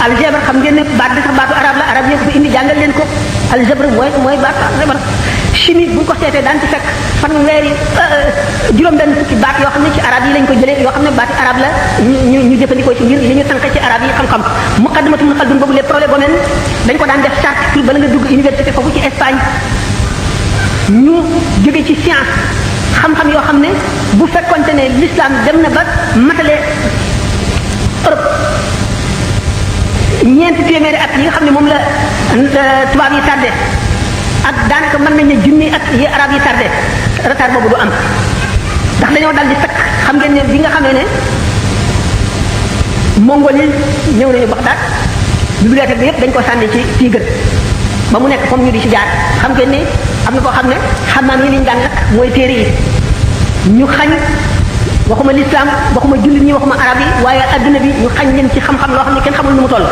algèbre xam ngeen ne baat bi sax baatu arab la arab yi ko fi indi jàngal leen ko algèbre mooy baatu algèbre chimie bu ñu ko seetee daan ci fekk fanweeri juróom-benn fukki baat yoo xam ne ci arab yi lañ ko jëlee yoo xam ne baati arab la ñu jëfandikoo ci ngir li ñu tànk ci arab yi xam-xam muqaddimatu Ibn Khaldun boobu les prolegomènes dañ ko daan def charte pour bala nga dugg université foofu ci Espagne ñu jóge ci science xam-xam yoo xam ne bu fekkonte ne l'islam dem na ba matale Europe ñeenti téeméeri at yi nga xam ne moom la tubaab yi tardé ak daanaka mën nañ ne junni at yi arab yi tardé retard boobu du am ndax dañoo dal di fekk xam ngeen ne bi nga xamee ne mongol yi ñëw nañu Bagdad bibliothèque bi yépp dañ ko sànni ci Tigre ba mu nekk comme ñu di ci jaar xam ngeen ne am na koo xam ne xamaam yi liñ daan lakk mooy téere yi ñu xañ waxuma l'islam waxuma jullit ñi waxuma arab yi waaye adduna bi ñu xañ leen ci xam-xam loo xam ne kenn xamul nu mu toll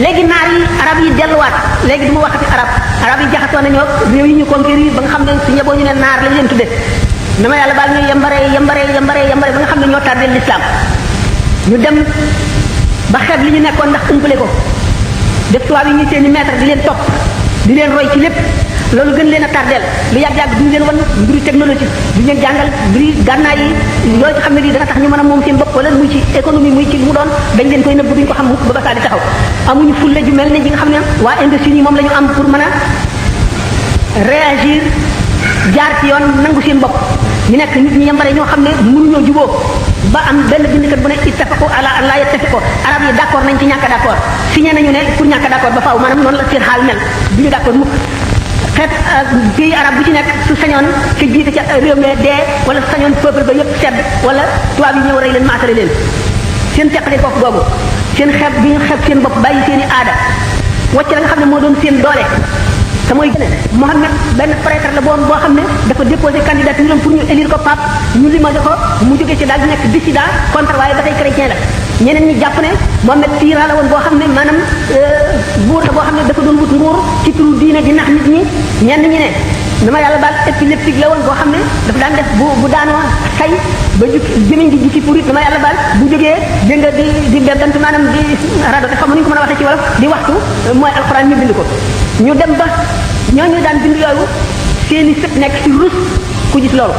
léegi naar yi arab yi delluwaat léegi du ma waxati arab yi jaxasoo nañoo réew yi ñu conquérir ba nga xam ne su ñeboo ñu ne naar lañ leen tudde dama yàlla baal ñu yambare ba nga xam ne ñoo tardé l'islam ñu dem ba xeeb li ñu nekkoon ndax umpale ko def tubaab yi ñu seeni maître di leen topp di leen roy ci lépp loolu gën leen a tardeel lu yàgg-yàgg duñu leen wan mbiru technologie duñu leen jàngal mbiri gànnaay yi yooyu xam ne lii dana tax ñu mën a moom seen bopp wala muy ci économie muy ci lu mu doon dañ leen koy nëbb duñ ko xam mukk ba ba saa di taxaw amuñu fulle ju mel ne ji nga xam ne waa Indochine yi moom la ñu am pour mën a réagir jaar ci yoon nangu seen bopp ñu nekk nit ñi yambare ñoo xam ne mënuñoo juboo ba am benn bindkat bu ne ittafaqu ala an la yattafiqu arab yi d'accord nañ ci ñàkk d'accord signé nañu ne pour ñàkk d'accord ba faaw maanaam noonu la seen xaal mel duñu d'accord mukk xeet pays arab bu ci nekk su sañoon ci jiite ca réew mi dee wala su sañoon peuple ba yépp sedd wala tubaab yi ñëw rey leen maasale leen seen teqale foofu googu seen xeeb bi ñu xeeb seen bopp bàyyi seen i aada wàcc la nga xam ne moo doon seen doole te mooy Mohammed benn prêtre la boo xam ne dafa déposé candidature pour ñu élire ko pape ñu limogé ko mu jóge ci daal di nekk dissident contre waaye ba tey chrétien la ñeneen ñi jàpp ne Mohammed tyran la woon boo xam ne maanaam buur la boo xam ne dafa doon wut nguur ci turu diine di nax nit ñi ñenn ñi ne dama yàlla baal épileptique la woon boo xam ne dafa daan def bu daanoo say ba jug jëmiñ gi jikki pour it dama yàlla baal bu jógee dégg nga di beddant maanaam di rado te xam nu ñu ko mën a waxee ci wolof di waxtu mooy alxuraan ñu bind ko ñu dem ba ñooñu daan bind yooyu seeni sët nekk ci rus ku gis loolu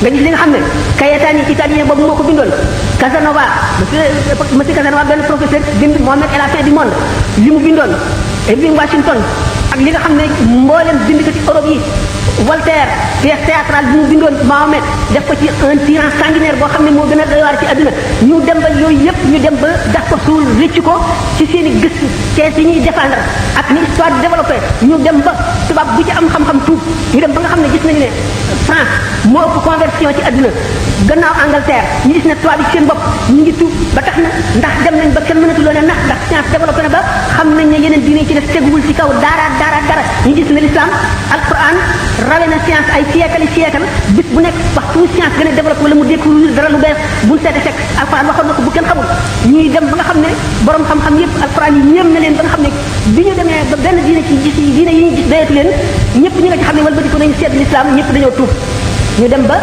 nga gis li nga xam ne Cayetani italien boobu moo ko bindoon Casanova monsieur Casanova benn professeur bind Mohammed et la fin du monde li mu bindoon Irving Washington ak li nga xam ne mboolem bind ko ci Europe yi Voltaire pièce théâtrale bi mu bindoon Mohammed def ko ci un tyran sanguinaire boo xam ne moo gën a doy waar ci àdduna ñu dem ba yooyu yëpp ñu dem ba daf ko suul rëcc ko ci seen i gëstu thèse yi ñuy défendre ak ni histoire di développé ñu dem ba tubaab bu ci am xam-xam tuub ñu dem ba nga xam ne gis nañu ne France moo ëpp conversion ci àdduna gannaaw Angleterre ñu gis ne tubaab yi seen bopp ñu ngi tuub ba tax na ndax dem nañ ba kenn mënatuloo ne ndax science développé na ba xam nañ ne yeneen diine ci def teguwul ci kaw dara ñu gis ne l'islam alquran rawe na science ay siècle bis bu nekk waxtu science gën a développé wala mu découvrir dara lu bees buñ seete fekk alquran waxoon na ko bu kenn xamul ñuy dem ba nga xam ne borom xam-xam yépp alquran yi ñéem na leen ba nga xam ne bi ñu demee ba benn diine ci gis diine yi ñu gis doyatu leen ñëpp ñi nga ci xam ne walbati ko nañu seet l'islam ñëpp dañoo tuub ñu dem ba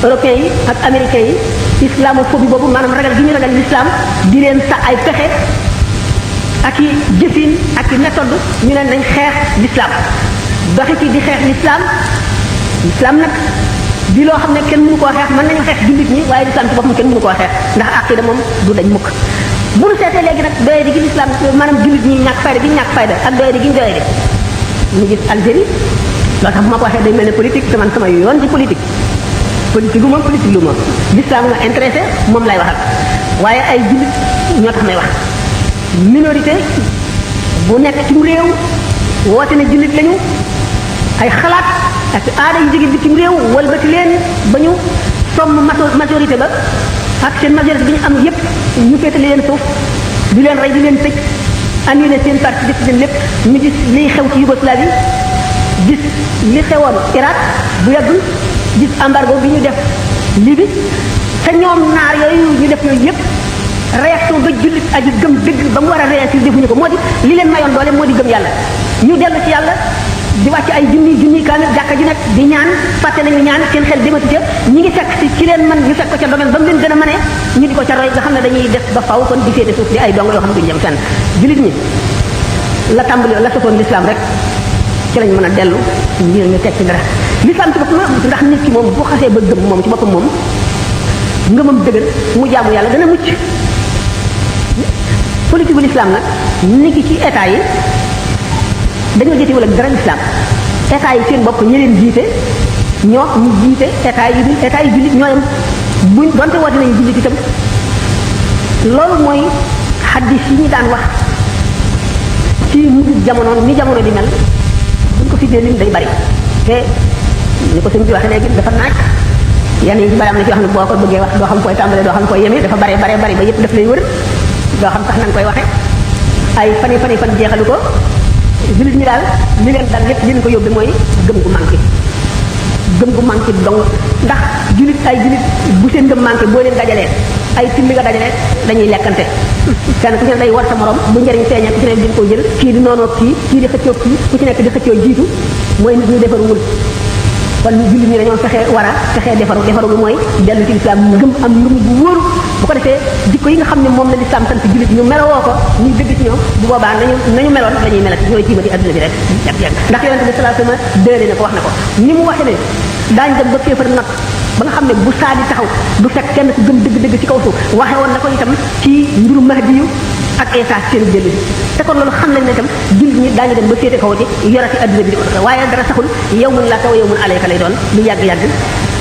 européens yi ak américains yi islamophobie boobu maanaam ragal gi ñu ragal l'islam di leen sa ay pexe ak i jëfin ak i méthode ñu ne nañ xeex l'islam doxi ci di xeex l'islam nag di loo xam ne kenn mënu koo xeex mën nañu xeex jullit ñi waaye l'islam ci boppam kenn mënu koo xeex ndax aqida moom du dañ mukk bu ñu seetee léegi nag doye di gi l'islam maanaam jullit ñi ñàkk fayda gi ñàkk fayda ak doye di gi ñu doye di ñu gis Algérie loolu tax bu ma ko waxee day mel ne politique te man sama yoon ci politique lu ma l'islam nga intéressé moom lay waxal waaye ay jullit ñoo tax may wax minorité bu nekk ci réew woote ne jullit lañu ay xalaat ak aada yu jóge bitim réew walbati leen ba ñu somm majorité ba ak seen majorité bi ñu am yépp ñu féetale leen suuf di leen rey di leen tëj annulé seen parti def leen lépp ñu gis liy xew ci Yougoslavie gis li xewoon Irak bu yàggul gis embargo bi ñu def Libye te ñoom naar yooyu ñu def yooyu yépp réaction ba jullit aju gëm dëgg ba mu war a réagir defuñu ko moo di li leen mayoon doole moo di gëm yàlla ñu dellu ci yàlla di wàcc ay junni kaamil jàkka ju nekk di ñaan fàtte nañu ñaan seen xel dematu ca ñi ngi fekk ci leen man ñu fekk ko ca domaine ba mu leen gën a mënee ñu di ko ca roy nga xam ne dañuy def ba faw kon di féete suuf di ay dong yoo xam ne duñu jëm fenn jullit ñi la tàmbali la sosoon l'islam rek ci lañ mën a dellu ngir nga tekki dara l'islam ci boppam ndax nit ki moom bu xasee ba gëm moom ci boppam moom ngëmam dëgër mu jaamu yàlla dana mucc politique bu l'islam nag ni ki ci état yi dañoo jotewul ak dara l'islam état yi seen bopp ñi leen jiite ñoo ñu jiite état yi jullit ñooyam buñ donte woote nañu jullit itam loolu mooy xaddis yi ñu daan wax ci mujj jamono ni jamono di mel buñ ko fi dee lim day bari te ni ko sëñ bi waxee léegi dafa naaj yenn yi ci bari am na ci wax ne boo ko bëggee wax doo xam koy tàmbalee doo xam koy yemee dafa bari ba yëpp daf lay wër doo xam sax na nga koy waxe ay fan jeexalu ko jullit ñi daal li leen dal lépp leen ko yóbbe mooy gëm gu manqué dong ndax jullit bu seen ngëm manqué boo leen dajalee ay timmi nga dajalee dañuy lekkante kenn ku ci ne day war sa morom bu njëriñ feeñee ku ci ne di ko jël kii di noonoo kii di xëccoo kii ku ci nekk di xëccoo jiitu mooy nit ñi defaruwul kon jullit ñi dañoo fexee defaru lu mooy dellu ci lislaam ngëm am ngëm bu wóoru bu ko defee jikko yi nga xam ne moom la lislaam sant jullit ñu melowoo ko ñuy dëgg ci ñoom bu boobaa nañu meloon dañuy melati ñooy tiimati adduna bi rek ndax yonente bi sallallahu alayhi wasallam déele na ko wax na ko ni mu waxe ne daañ dem ba kéefar not ba nga xam ne bu saa di taxaw du fekk kenn ku gëm dëgg-dëgg ci kaw suuf waxe woon na ko itam ci mbiru Mahdi yu ak Isa seen jël te kon loolu xam nañ ne itam jullit ñi daañu dem ba féete kaw ci yorati adduna bi di ko waaye dara saxul yow mun laa kaw yow mun alayka lay doon lu yàgg-yàgg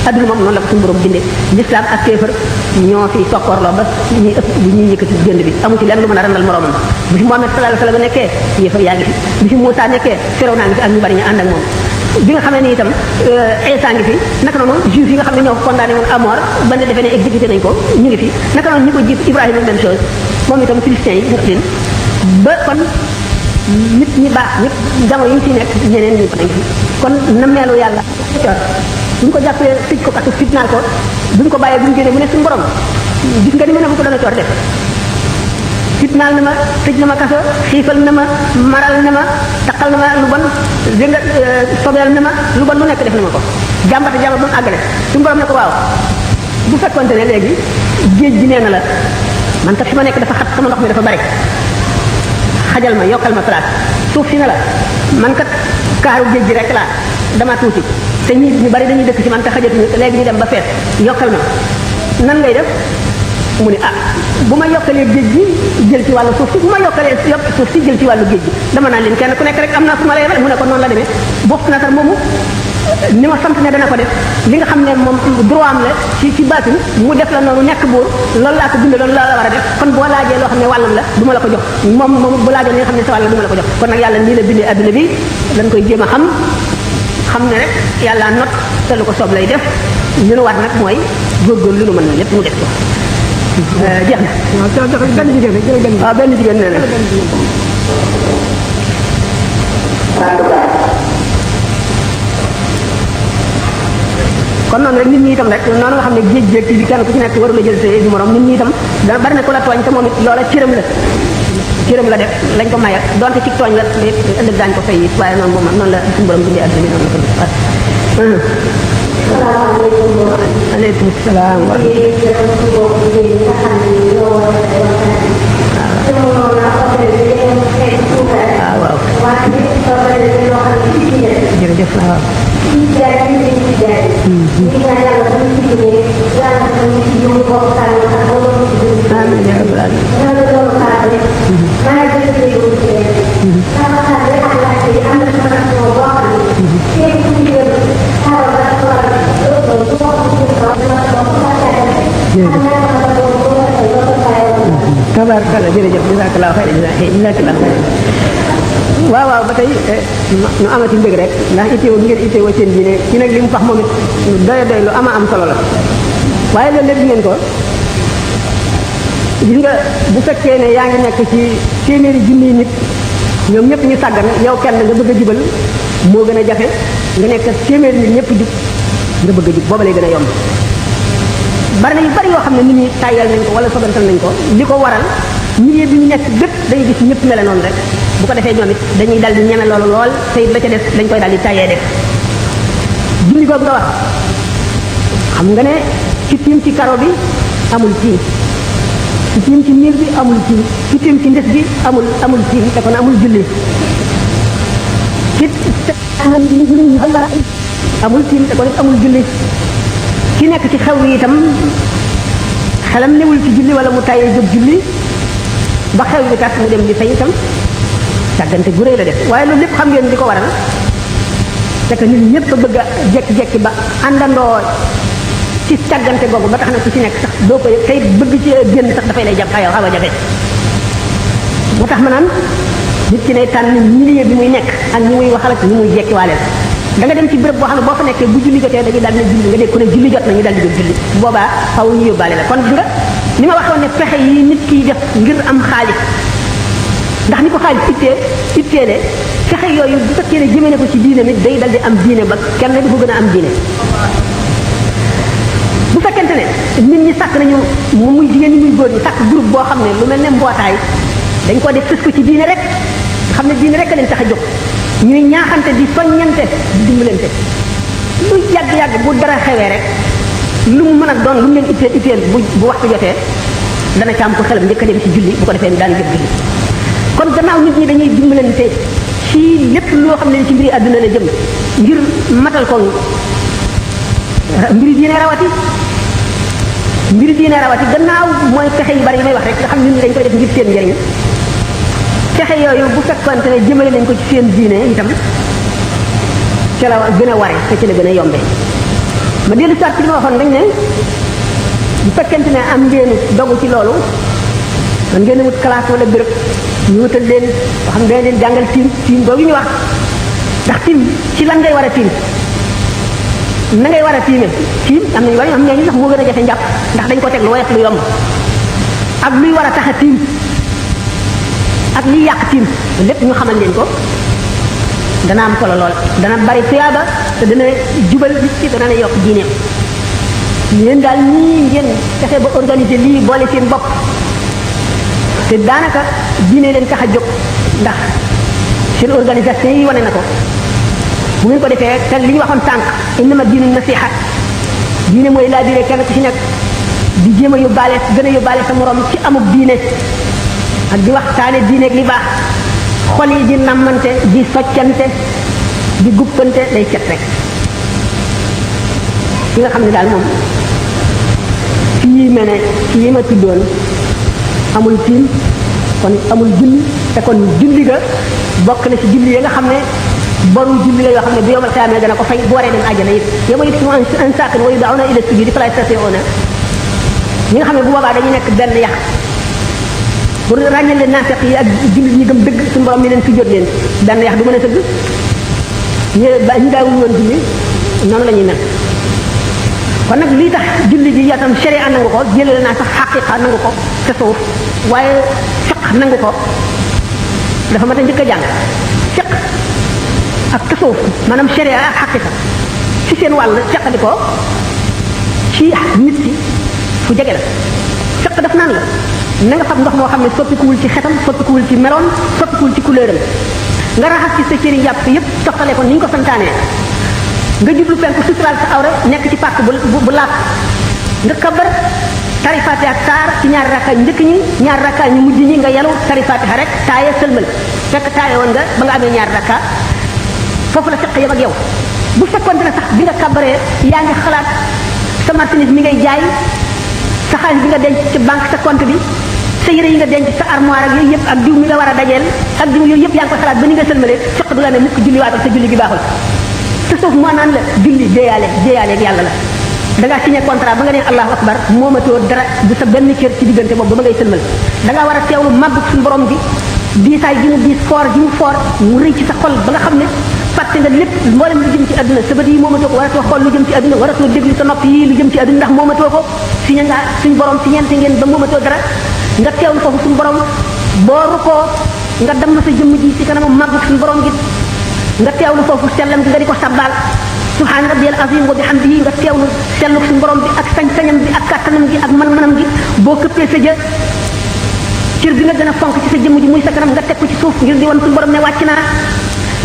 adduna moom noonu la ko suñu borom bindee l'islam ak kéefar ñoo fi tokkorloo ba ñuy ëpp bu ñuy yëkkati jënd bi amu ci lenn lu mën a randal moromam bi fi Muhammad sallallahu alayhi wasallam nekkee yéefar yaa ngi fi bi fi Muusaa nekkee Firawna ngi fi ak ñu bari ñu ànd ak moom bi nga xamee ni itam Isa ngi fi naka noonu juif yi nga xam ne ñoo ko condamné woon à mort ba ne defee ne exécuté nañ ko ñu ngi fi naka noonu ñi ko jiit Ibrahima même chose moom itam philistins yi leen ba kon nit ñi baax ñëpp jamono yi fi nekk ñeneen ñi ko nañ fi kon na meelu yàlla buñ ko jàppee tëj ko kaso fitnaal ko buñ ko bàyyee buñ génnee mu ne suñu borom gis nga ni ma ne bu ko doon coor def fitnaal na ma tëj na ma kaso xiifal na ma maral na ma taqal na ma lu bon dégg nga sobeel na ma lu bon lu nekk def na ma ko jàmbate ba mu àggale suñu borom ne ko waaw bu fekkonte ne léegi géej gi nee na la man kat fi ma nekk dafa xat sama ndox mi dafa bari xajal ma yokkal ma place suuf si ne la man kat kaaru géej gi rek laa dama tuuti te ñu bari dañuy dëkk ci man te xajatuñu léegi ñu dem ba fees yokkal ma nan ngay def mu ne bu ma yokkalee géej gi jël ci wàllu suuf si bu ma yokkalee suuf si jël ci wàllu géej gi dama naan leen kenn ku nekk rek am naa fu ma lay yemale mu ne ko noonu la demee bokk na sax moomu ni ma sant ne dana ko def li nga xam ne moom droit am la ci baatin mu def la noonu nekk buur loolu laa ko bindee loolu la war a def kon boo laajee loo xam ne wàllam la du ma la ko jox moom bu laajee li nga xam ne sa wàll la du ma la ko jox kon nag yàlla nii la bindee adduna bi dañ koy jéem a xam ne rek yàlla not te lu ko soob lay def li nu war nag mooy góorgóorlu lu nu mën lépp mu def ko jeex na. waaw benn jigéen rek jërëjëf. waaw benn jigéen nee na. kon noonu rek nit ñi itam rek noonu nga xam ne géej géej ci kenn ku ci nekk warula jël sa morom nit ñi itam dana bari na ku la tooñ te moom it loola cëram la def lañ ko mayat donte ci tooñ la ëllëg daañu ko fay it waaye noonu moom noonu la suñu borom bindee adduna bi noonu la ko def. aleykum salaam wa jërëjëf waaw amiin yaa rabbal tabaarkalla jërëjëf jazaakallaahu xayran waaw ba tey ñu amati mbég rek ndax itteewoo ngeen itteewoo seen diine ci nag li mu fax moom it doy lu am solo la waaye loolu lépp ngeen ko gis nga bu fekkee ne yaa ngi nekk ci téeméeri junniy nit ñoom ñëpp ñu sàggan yow kenn nga bëgg a jubal moo gën a jafe nga nekk téeméeri nit ñëpp jub nga bëgg a jub booba lay gën a yomb bari na yu bari yoo xam ne nit ñi tàyyal nañ ko wala sobantal nañ ko li ko waral milieu bi ñu nekk bépp dañuy gis ñëpp mele noonu rek bu ko defee ñoom it dañuy dal di ñeme loolu lool te it la ca des dañ koy dal di tàyyee def julli googu nga wax xam nga ne ci tiim ci karo bi amul tiim ci tiim ci miir bi amul tiim ci tiim ci ndes bi amul tiim te kon amul julli ci xaram julli julli Allah amul tiim te ko def amul julli ki nekk ci xew yi itam xelam newul ci julli wala mu tàyyee jóg julli ba xew bi kat mu dem di fay itam càggante gu rëy la def waaye loolu lépp xam ngeen di ko waral c'est que nit ñëpp a bëgg a jekki-jekki ba àndandoo ci càggante googu ba tax na ku ci nekk sax doo ko tey bëgg ci génn sax dafay lay jàpp xaw a jafe moo tax ma naan nit ki nay tànn milieu bi muy nekk ak ñi muy waxal ak ñi muy jekkiwaaleel da nga dem ci béréb boo xam ne boo fa nekkee bu julli jotee dañuy daal ne julli nga dégg ku ne julli jot na ñu daal di jóg julli boobaa xaw ñu yóbbaale la kon nga ni ma waxoon ne pexe yi nit kiy def ngir am xaalis ndax ni ko xaalis itteele fexe yooyu bu fekkee ne jëmee ne ko ci diine nit day dal di am diine ba kenn du ko gën a am diine bu fekkente ne nit ñi sàkk nañu mu muy jigéen ñi muy góor ñi sàkk groupe boo xam ne lu mel ne mbootaay dañ ko def fës ko ci diine rek nga xam ne diine rek a leen tax a jóg ñuy ñaaxante di soññante di dimbalante lu yàgg-yàgg bu dara xewee rek lu mu mën a doon lu mu leen itteel bu waxtu jotee dana ca am ko xelam njëkk a dem ci julli bu ko defee ni daan jëf julli kon gannaaw nit ñi dañuy dimbalante ci lépp loo xam ne ci mbiri àdduna la jëm ngir matal ko mbiri diine rawati gannaaw mooy pexe yu bari yi may wax rek nga xam ne nit ñi dañ koy def ngir seen njëriñ pexe yooyu bu fekkonte ne jëmale nañ ko ci seen diine itam ca la gën a ware te ci la gën a yombe ma dellu soit ci li ma waxoon dañ ne bu fekkente ne am ngeen dogu ci loolu man ngeen wut classe wala béréb ñu wutal leen boo xam ne dañ leen jàngal tiim boobu ñu wax ndax tiim ci lan ngay war a tiim na ngay war a tiime tiim am nañu bari am ñooñu sax moo gën a jafe njàpp ndax dañ ko teg lu woyof lu yomb ak luy war a tax a tiim ak liy yàq tiim lépp ñu xamal leen ko dana am solo lool dana bari tuyaaba te dana jubal nit ki dana yokk diineem yéen daal ñii ngeen fexe ba organiser lii boole seen bopp te daanaka diine leen tax a jóg ndax seen organisation yi wane na ko bu ngeen ko defee te li ñu waxoon tànk innama diinu nasiha diine mooy laa diree kenn ku ci nekk di jéem a yóbbaale gën a yóbbaale sa morom ci amuk diine ak di waxtaane diine ak li baax xol yi di nammante di soccante di guppante lay set rek ki nga xam ne daal moom fii mel ne fii ma tuddoon amul tiim kon amul julli te kon julli ga bokk na ci julli yi nga xam ne boru julli la yoo xam ne bu yomal xiyaamee dana ko fay bu waree dem àjjana it yow it mu an saakin wa yud'awna ila sujudi fala yastati'una ñi nga xam ne bu boobaa dañuy nekk benn yax bu ràññal leen naafeq yi ak jullit ñi gëm dëgg suñu borom ni leen sujjóot leen benn yax du mën a sëgg ñi daawul woon julli noonu la ñuy mel kon nag lii tax julli ji yatam sharia nangu ko jëlale naa sax xaqiqa nangu ko tasawuf waaye fiq nangu ko dafa mat a njëkk a jàng fiq ak tasawuf maanaam sharia ak xaqiqa ci seen wàll seqadi ko ci nit ki fu jege la fiq daf naan la na nga fab ndox moo xam ne soppikuwul ci xetam soppikuwul ci meloon soppikuwul ci couleuram nga raxas ci sa cëri njàpp yépp toxtale ko ni ñu ko santaanee nga jublu penku suturaal sa awra nekk ci pàkk bu laab nga kabar tari fatiha ak saar ci ñaari rakka njëkk ñi ñaari rakka ñu mujj ñi nga yelu tari fatiha rek taaye sëlmal fekk taaye woon nga ba nga amee ñaari rakka foofu la fiq yam ak yow bu fekkoon ne sax bi nga kabaree yaa ngi xalaat sa marchandise mi ngay jaay sa xaalis bi nga denc ci banque sa compte bi sa yére yi nga denc sa armoire ak yooyu yëpp ak diw mi nga war a dajeel ak diw yooyu yëpp yaa ngi ko xalaat ba ni nga sëlmalee fiq du la ne mukk julli waatal sa julli gi baaxul te suuf moo naan la julli déeyaale ak yàlla la da ngaa signé contrat ba nga ne allahu akbar moomatoo dara bu sa benn cër ci diggante boobu ba ma ngay sëlmal da ngaa war a teewlu màgg suñu borom bi diisaay ji mu diis foor ji mu foor mu rëy ci sa xol ba nga xam ne fàtte nga lépp mboolem lu jëm ci àdduna sa bët yi moomatoo ko waratoo xool lu jëm ci àdduna waratoo déglu sa nopp yi lu jëm ci àdduna ndax moomatoo ko signé nga suñu borom signente ngeen ba moomatoo dara nga teewlu foofu suñu borom booru ko nga damm sa jëmm ji ci kanamam màgg suñu borom gi nga teewlu foofu sellam gi nga di ko sabbaal subhaana rabbiyal azim wa bihamdihi nga teewlu sellu suñu borom bi ak sañ-sañam bi ak kàttanam gi ak man-manam gi boo këppee sa jë cër bi nga gën a fonk ci sa jëmm ji muy sa kanam nga teg ko ci suuf ngir di wan suñu borom ne wàcc naa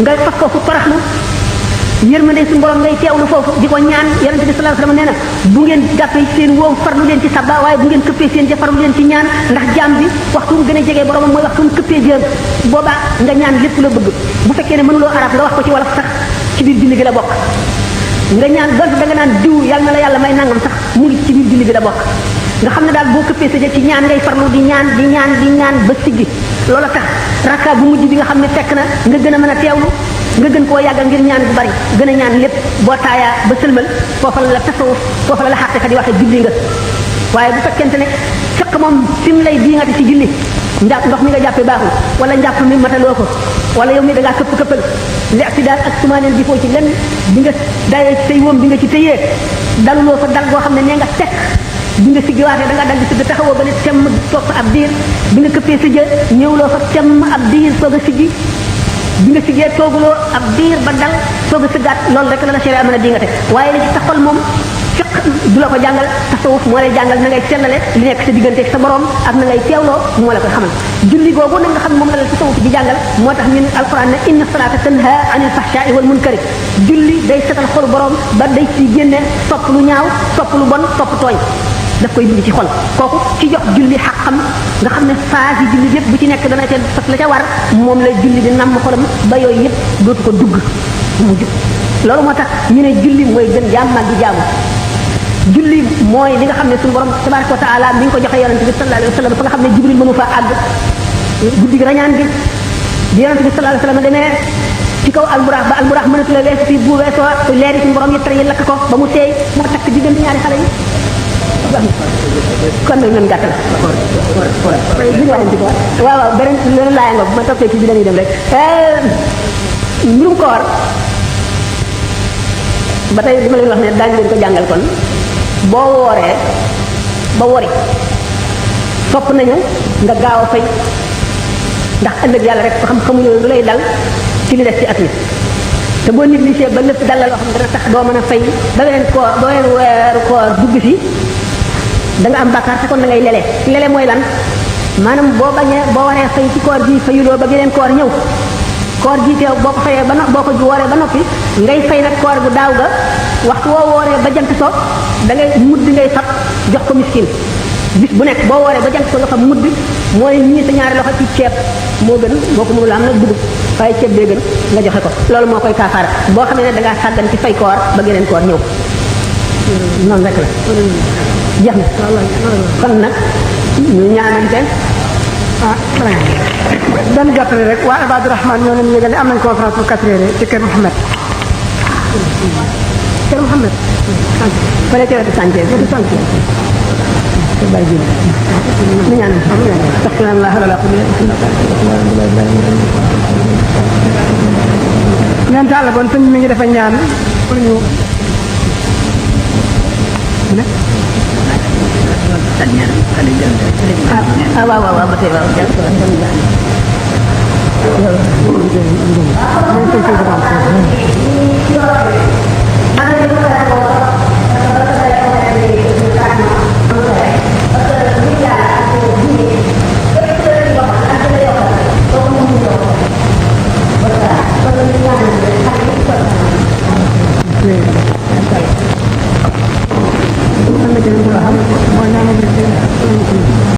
nga fas foofu toroxlu yërmande suñu borom ngay teewlu foofu di ko ñaan yonente bi sallallahu alayhi wasallam nee na bu ngeen jàppee seen wóom farlu leen ci sabba waaye bu ngeen këppee seen jë farlu leen ci ñaan ndax jaam bi waxtu mu gën a jegee boromam mooy waxtu mu këppee jëm boobaa nga ñaan lépp la bëgg bu fekkee ne mënuloo arab nga wax ko ci wolof sax ci biir julli gi la bokk nga ñaan donte da nga naan diw yàlla na la yàlla may nangam sax mu ngi ci biir julli gi la bokk nga xam ne daal boo këppee sa jë ci ñaan ngay farlu di ñaan ba siggi loola tax rakka bu mujj bi nga xam ne fekk na nga gën a mën a teewlu nga gën koo yàggal ngir ñaan bu bari gën a ñaan lépp boo taayaa ba sëlmal foofa la tasawuf foofa la xàtte ka di waxee julli nga waaye bu fekkente ne fekk moom fi mu lay diingati ci julli ndox mi nga jàppee baaxul wala njàpp mi mataloo ko wala yow mi da ngaa këppal leexti daal ak sumaaneel bi foo ci lenn bi nga dayee ci say wóom bi nga ci tëyee daluloo fa dal boo xam ne nee nga tekk bi nga siggi waatee da nga dal di sigg taxawoo ba ne temm toog fa ab diir bi nga këppee sa jë ñëwloo fa temm ab diir soog a siggi bi nga siggee tooguloo ab diir ba dal soog a sëggaat loolu rek la la sharia mën a dingate waaye li ci taxal moom fiq du la ko jàngal tasawuf moo lay jàngal na ngay sellale li nekk sa diggante sa borom ak na ngay teewloo moo la koy xamal julli googu nag nga xam ne moom la la tasawuf di jàngal moo tax ñun alquran ne inna salata tanha anil fahsha'i wal munkari julli day setal xolu borom ba day ci génne sopp lu ñaaw sopp lu bon sopp tooñ daf koy dindi ci xol kooku ci jox julli xaqam nga xam ne phase yi julli yëpp bu ci nekk dana ca fas la ca war moom lay julli di namm xolam ba yooyu yëpp dootu ko dugg mu jub loolu moo tax ñu ne julli mooy gën jaam mag di jaamu julli mooy li nga xam ne suñu borom tabaraka wa taala mi ngi ko joxe yonente bi sallallahu alayhi wa sallam fa nga xam ne jibril mënu fa àgg guddi gi rañaan gi di yonente bi sallallahu alayhi wa sallam demee ci kaw alburaax ba alburaax mënatu la weesu fii bu weesoo leeri suñu borom yëttara yi lakk ko ba mu teey moo takk diggante ñaari xale yi kon nag nan gàttal waaw waaw beneen leneen laaya nga ma toppee ci bi dañuy dem rek mbirum koor ba tey li ma leen wax ne daañu leen ko jàngal kon boo wooree ba wori sopp nañu nga gaaw a fay ndax ëllëg yàlla rek ko xam xamuñu lu lay dal ci li des ci at mi te boo négligé ba lépp dal la loo xam ne dana tax doo mën a fay ba weneen koor ba weneen weeru koor dugg si da nga am bàkkaar te kon da ngay lele mooy lan maanaam boo bañee boo waree fay ci koor gi fayuloo ba geneen koor ñëw koor gi teew boo ko fayee ba boo ko wooree ba noppi ngay fay nag koor gu daaw ga waxtu woo wooree ba jant so da ngay mudd ngay fab jox ko miskin bis bu nekk boo wooree ba jant so nga fab mudd mooy ñii sa ñaari loxo ci ceeb moo gën boo ko mënul am nag dugub waaye ceeb bee gën nga joxe ko loolu moo koy kaafaara boo xam ne da ngaa sàggan ci fay koor ba geneen koor ñëw noonu rek la jeex na kon nag ñu ñaanante benn gàttale rek waa Ibadu Rahman ñoo leen yëgal ne am nañ conférence bu 4 heures ci kër Mouhamed fële ca wetu santé bay ji ñu ñaan astaghfirullah la ñaan taala bon sëñ mi ngi dafa ñaan pour ñu waaw waaw ba tey waaw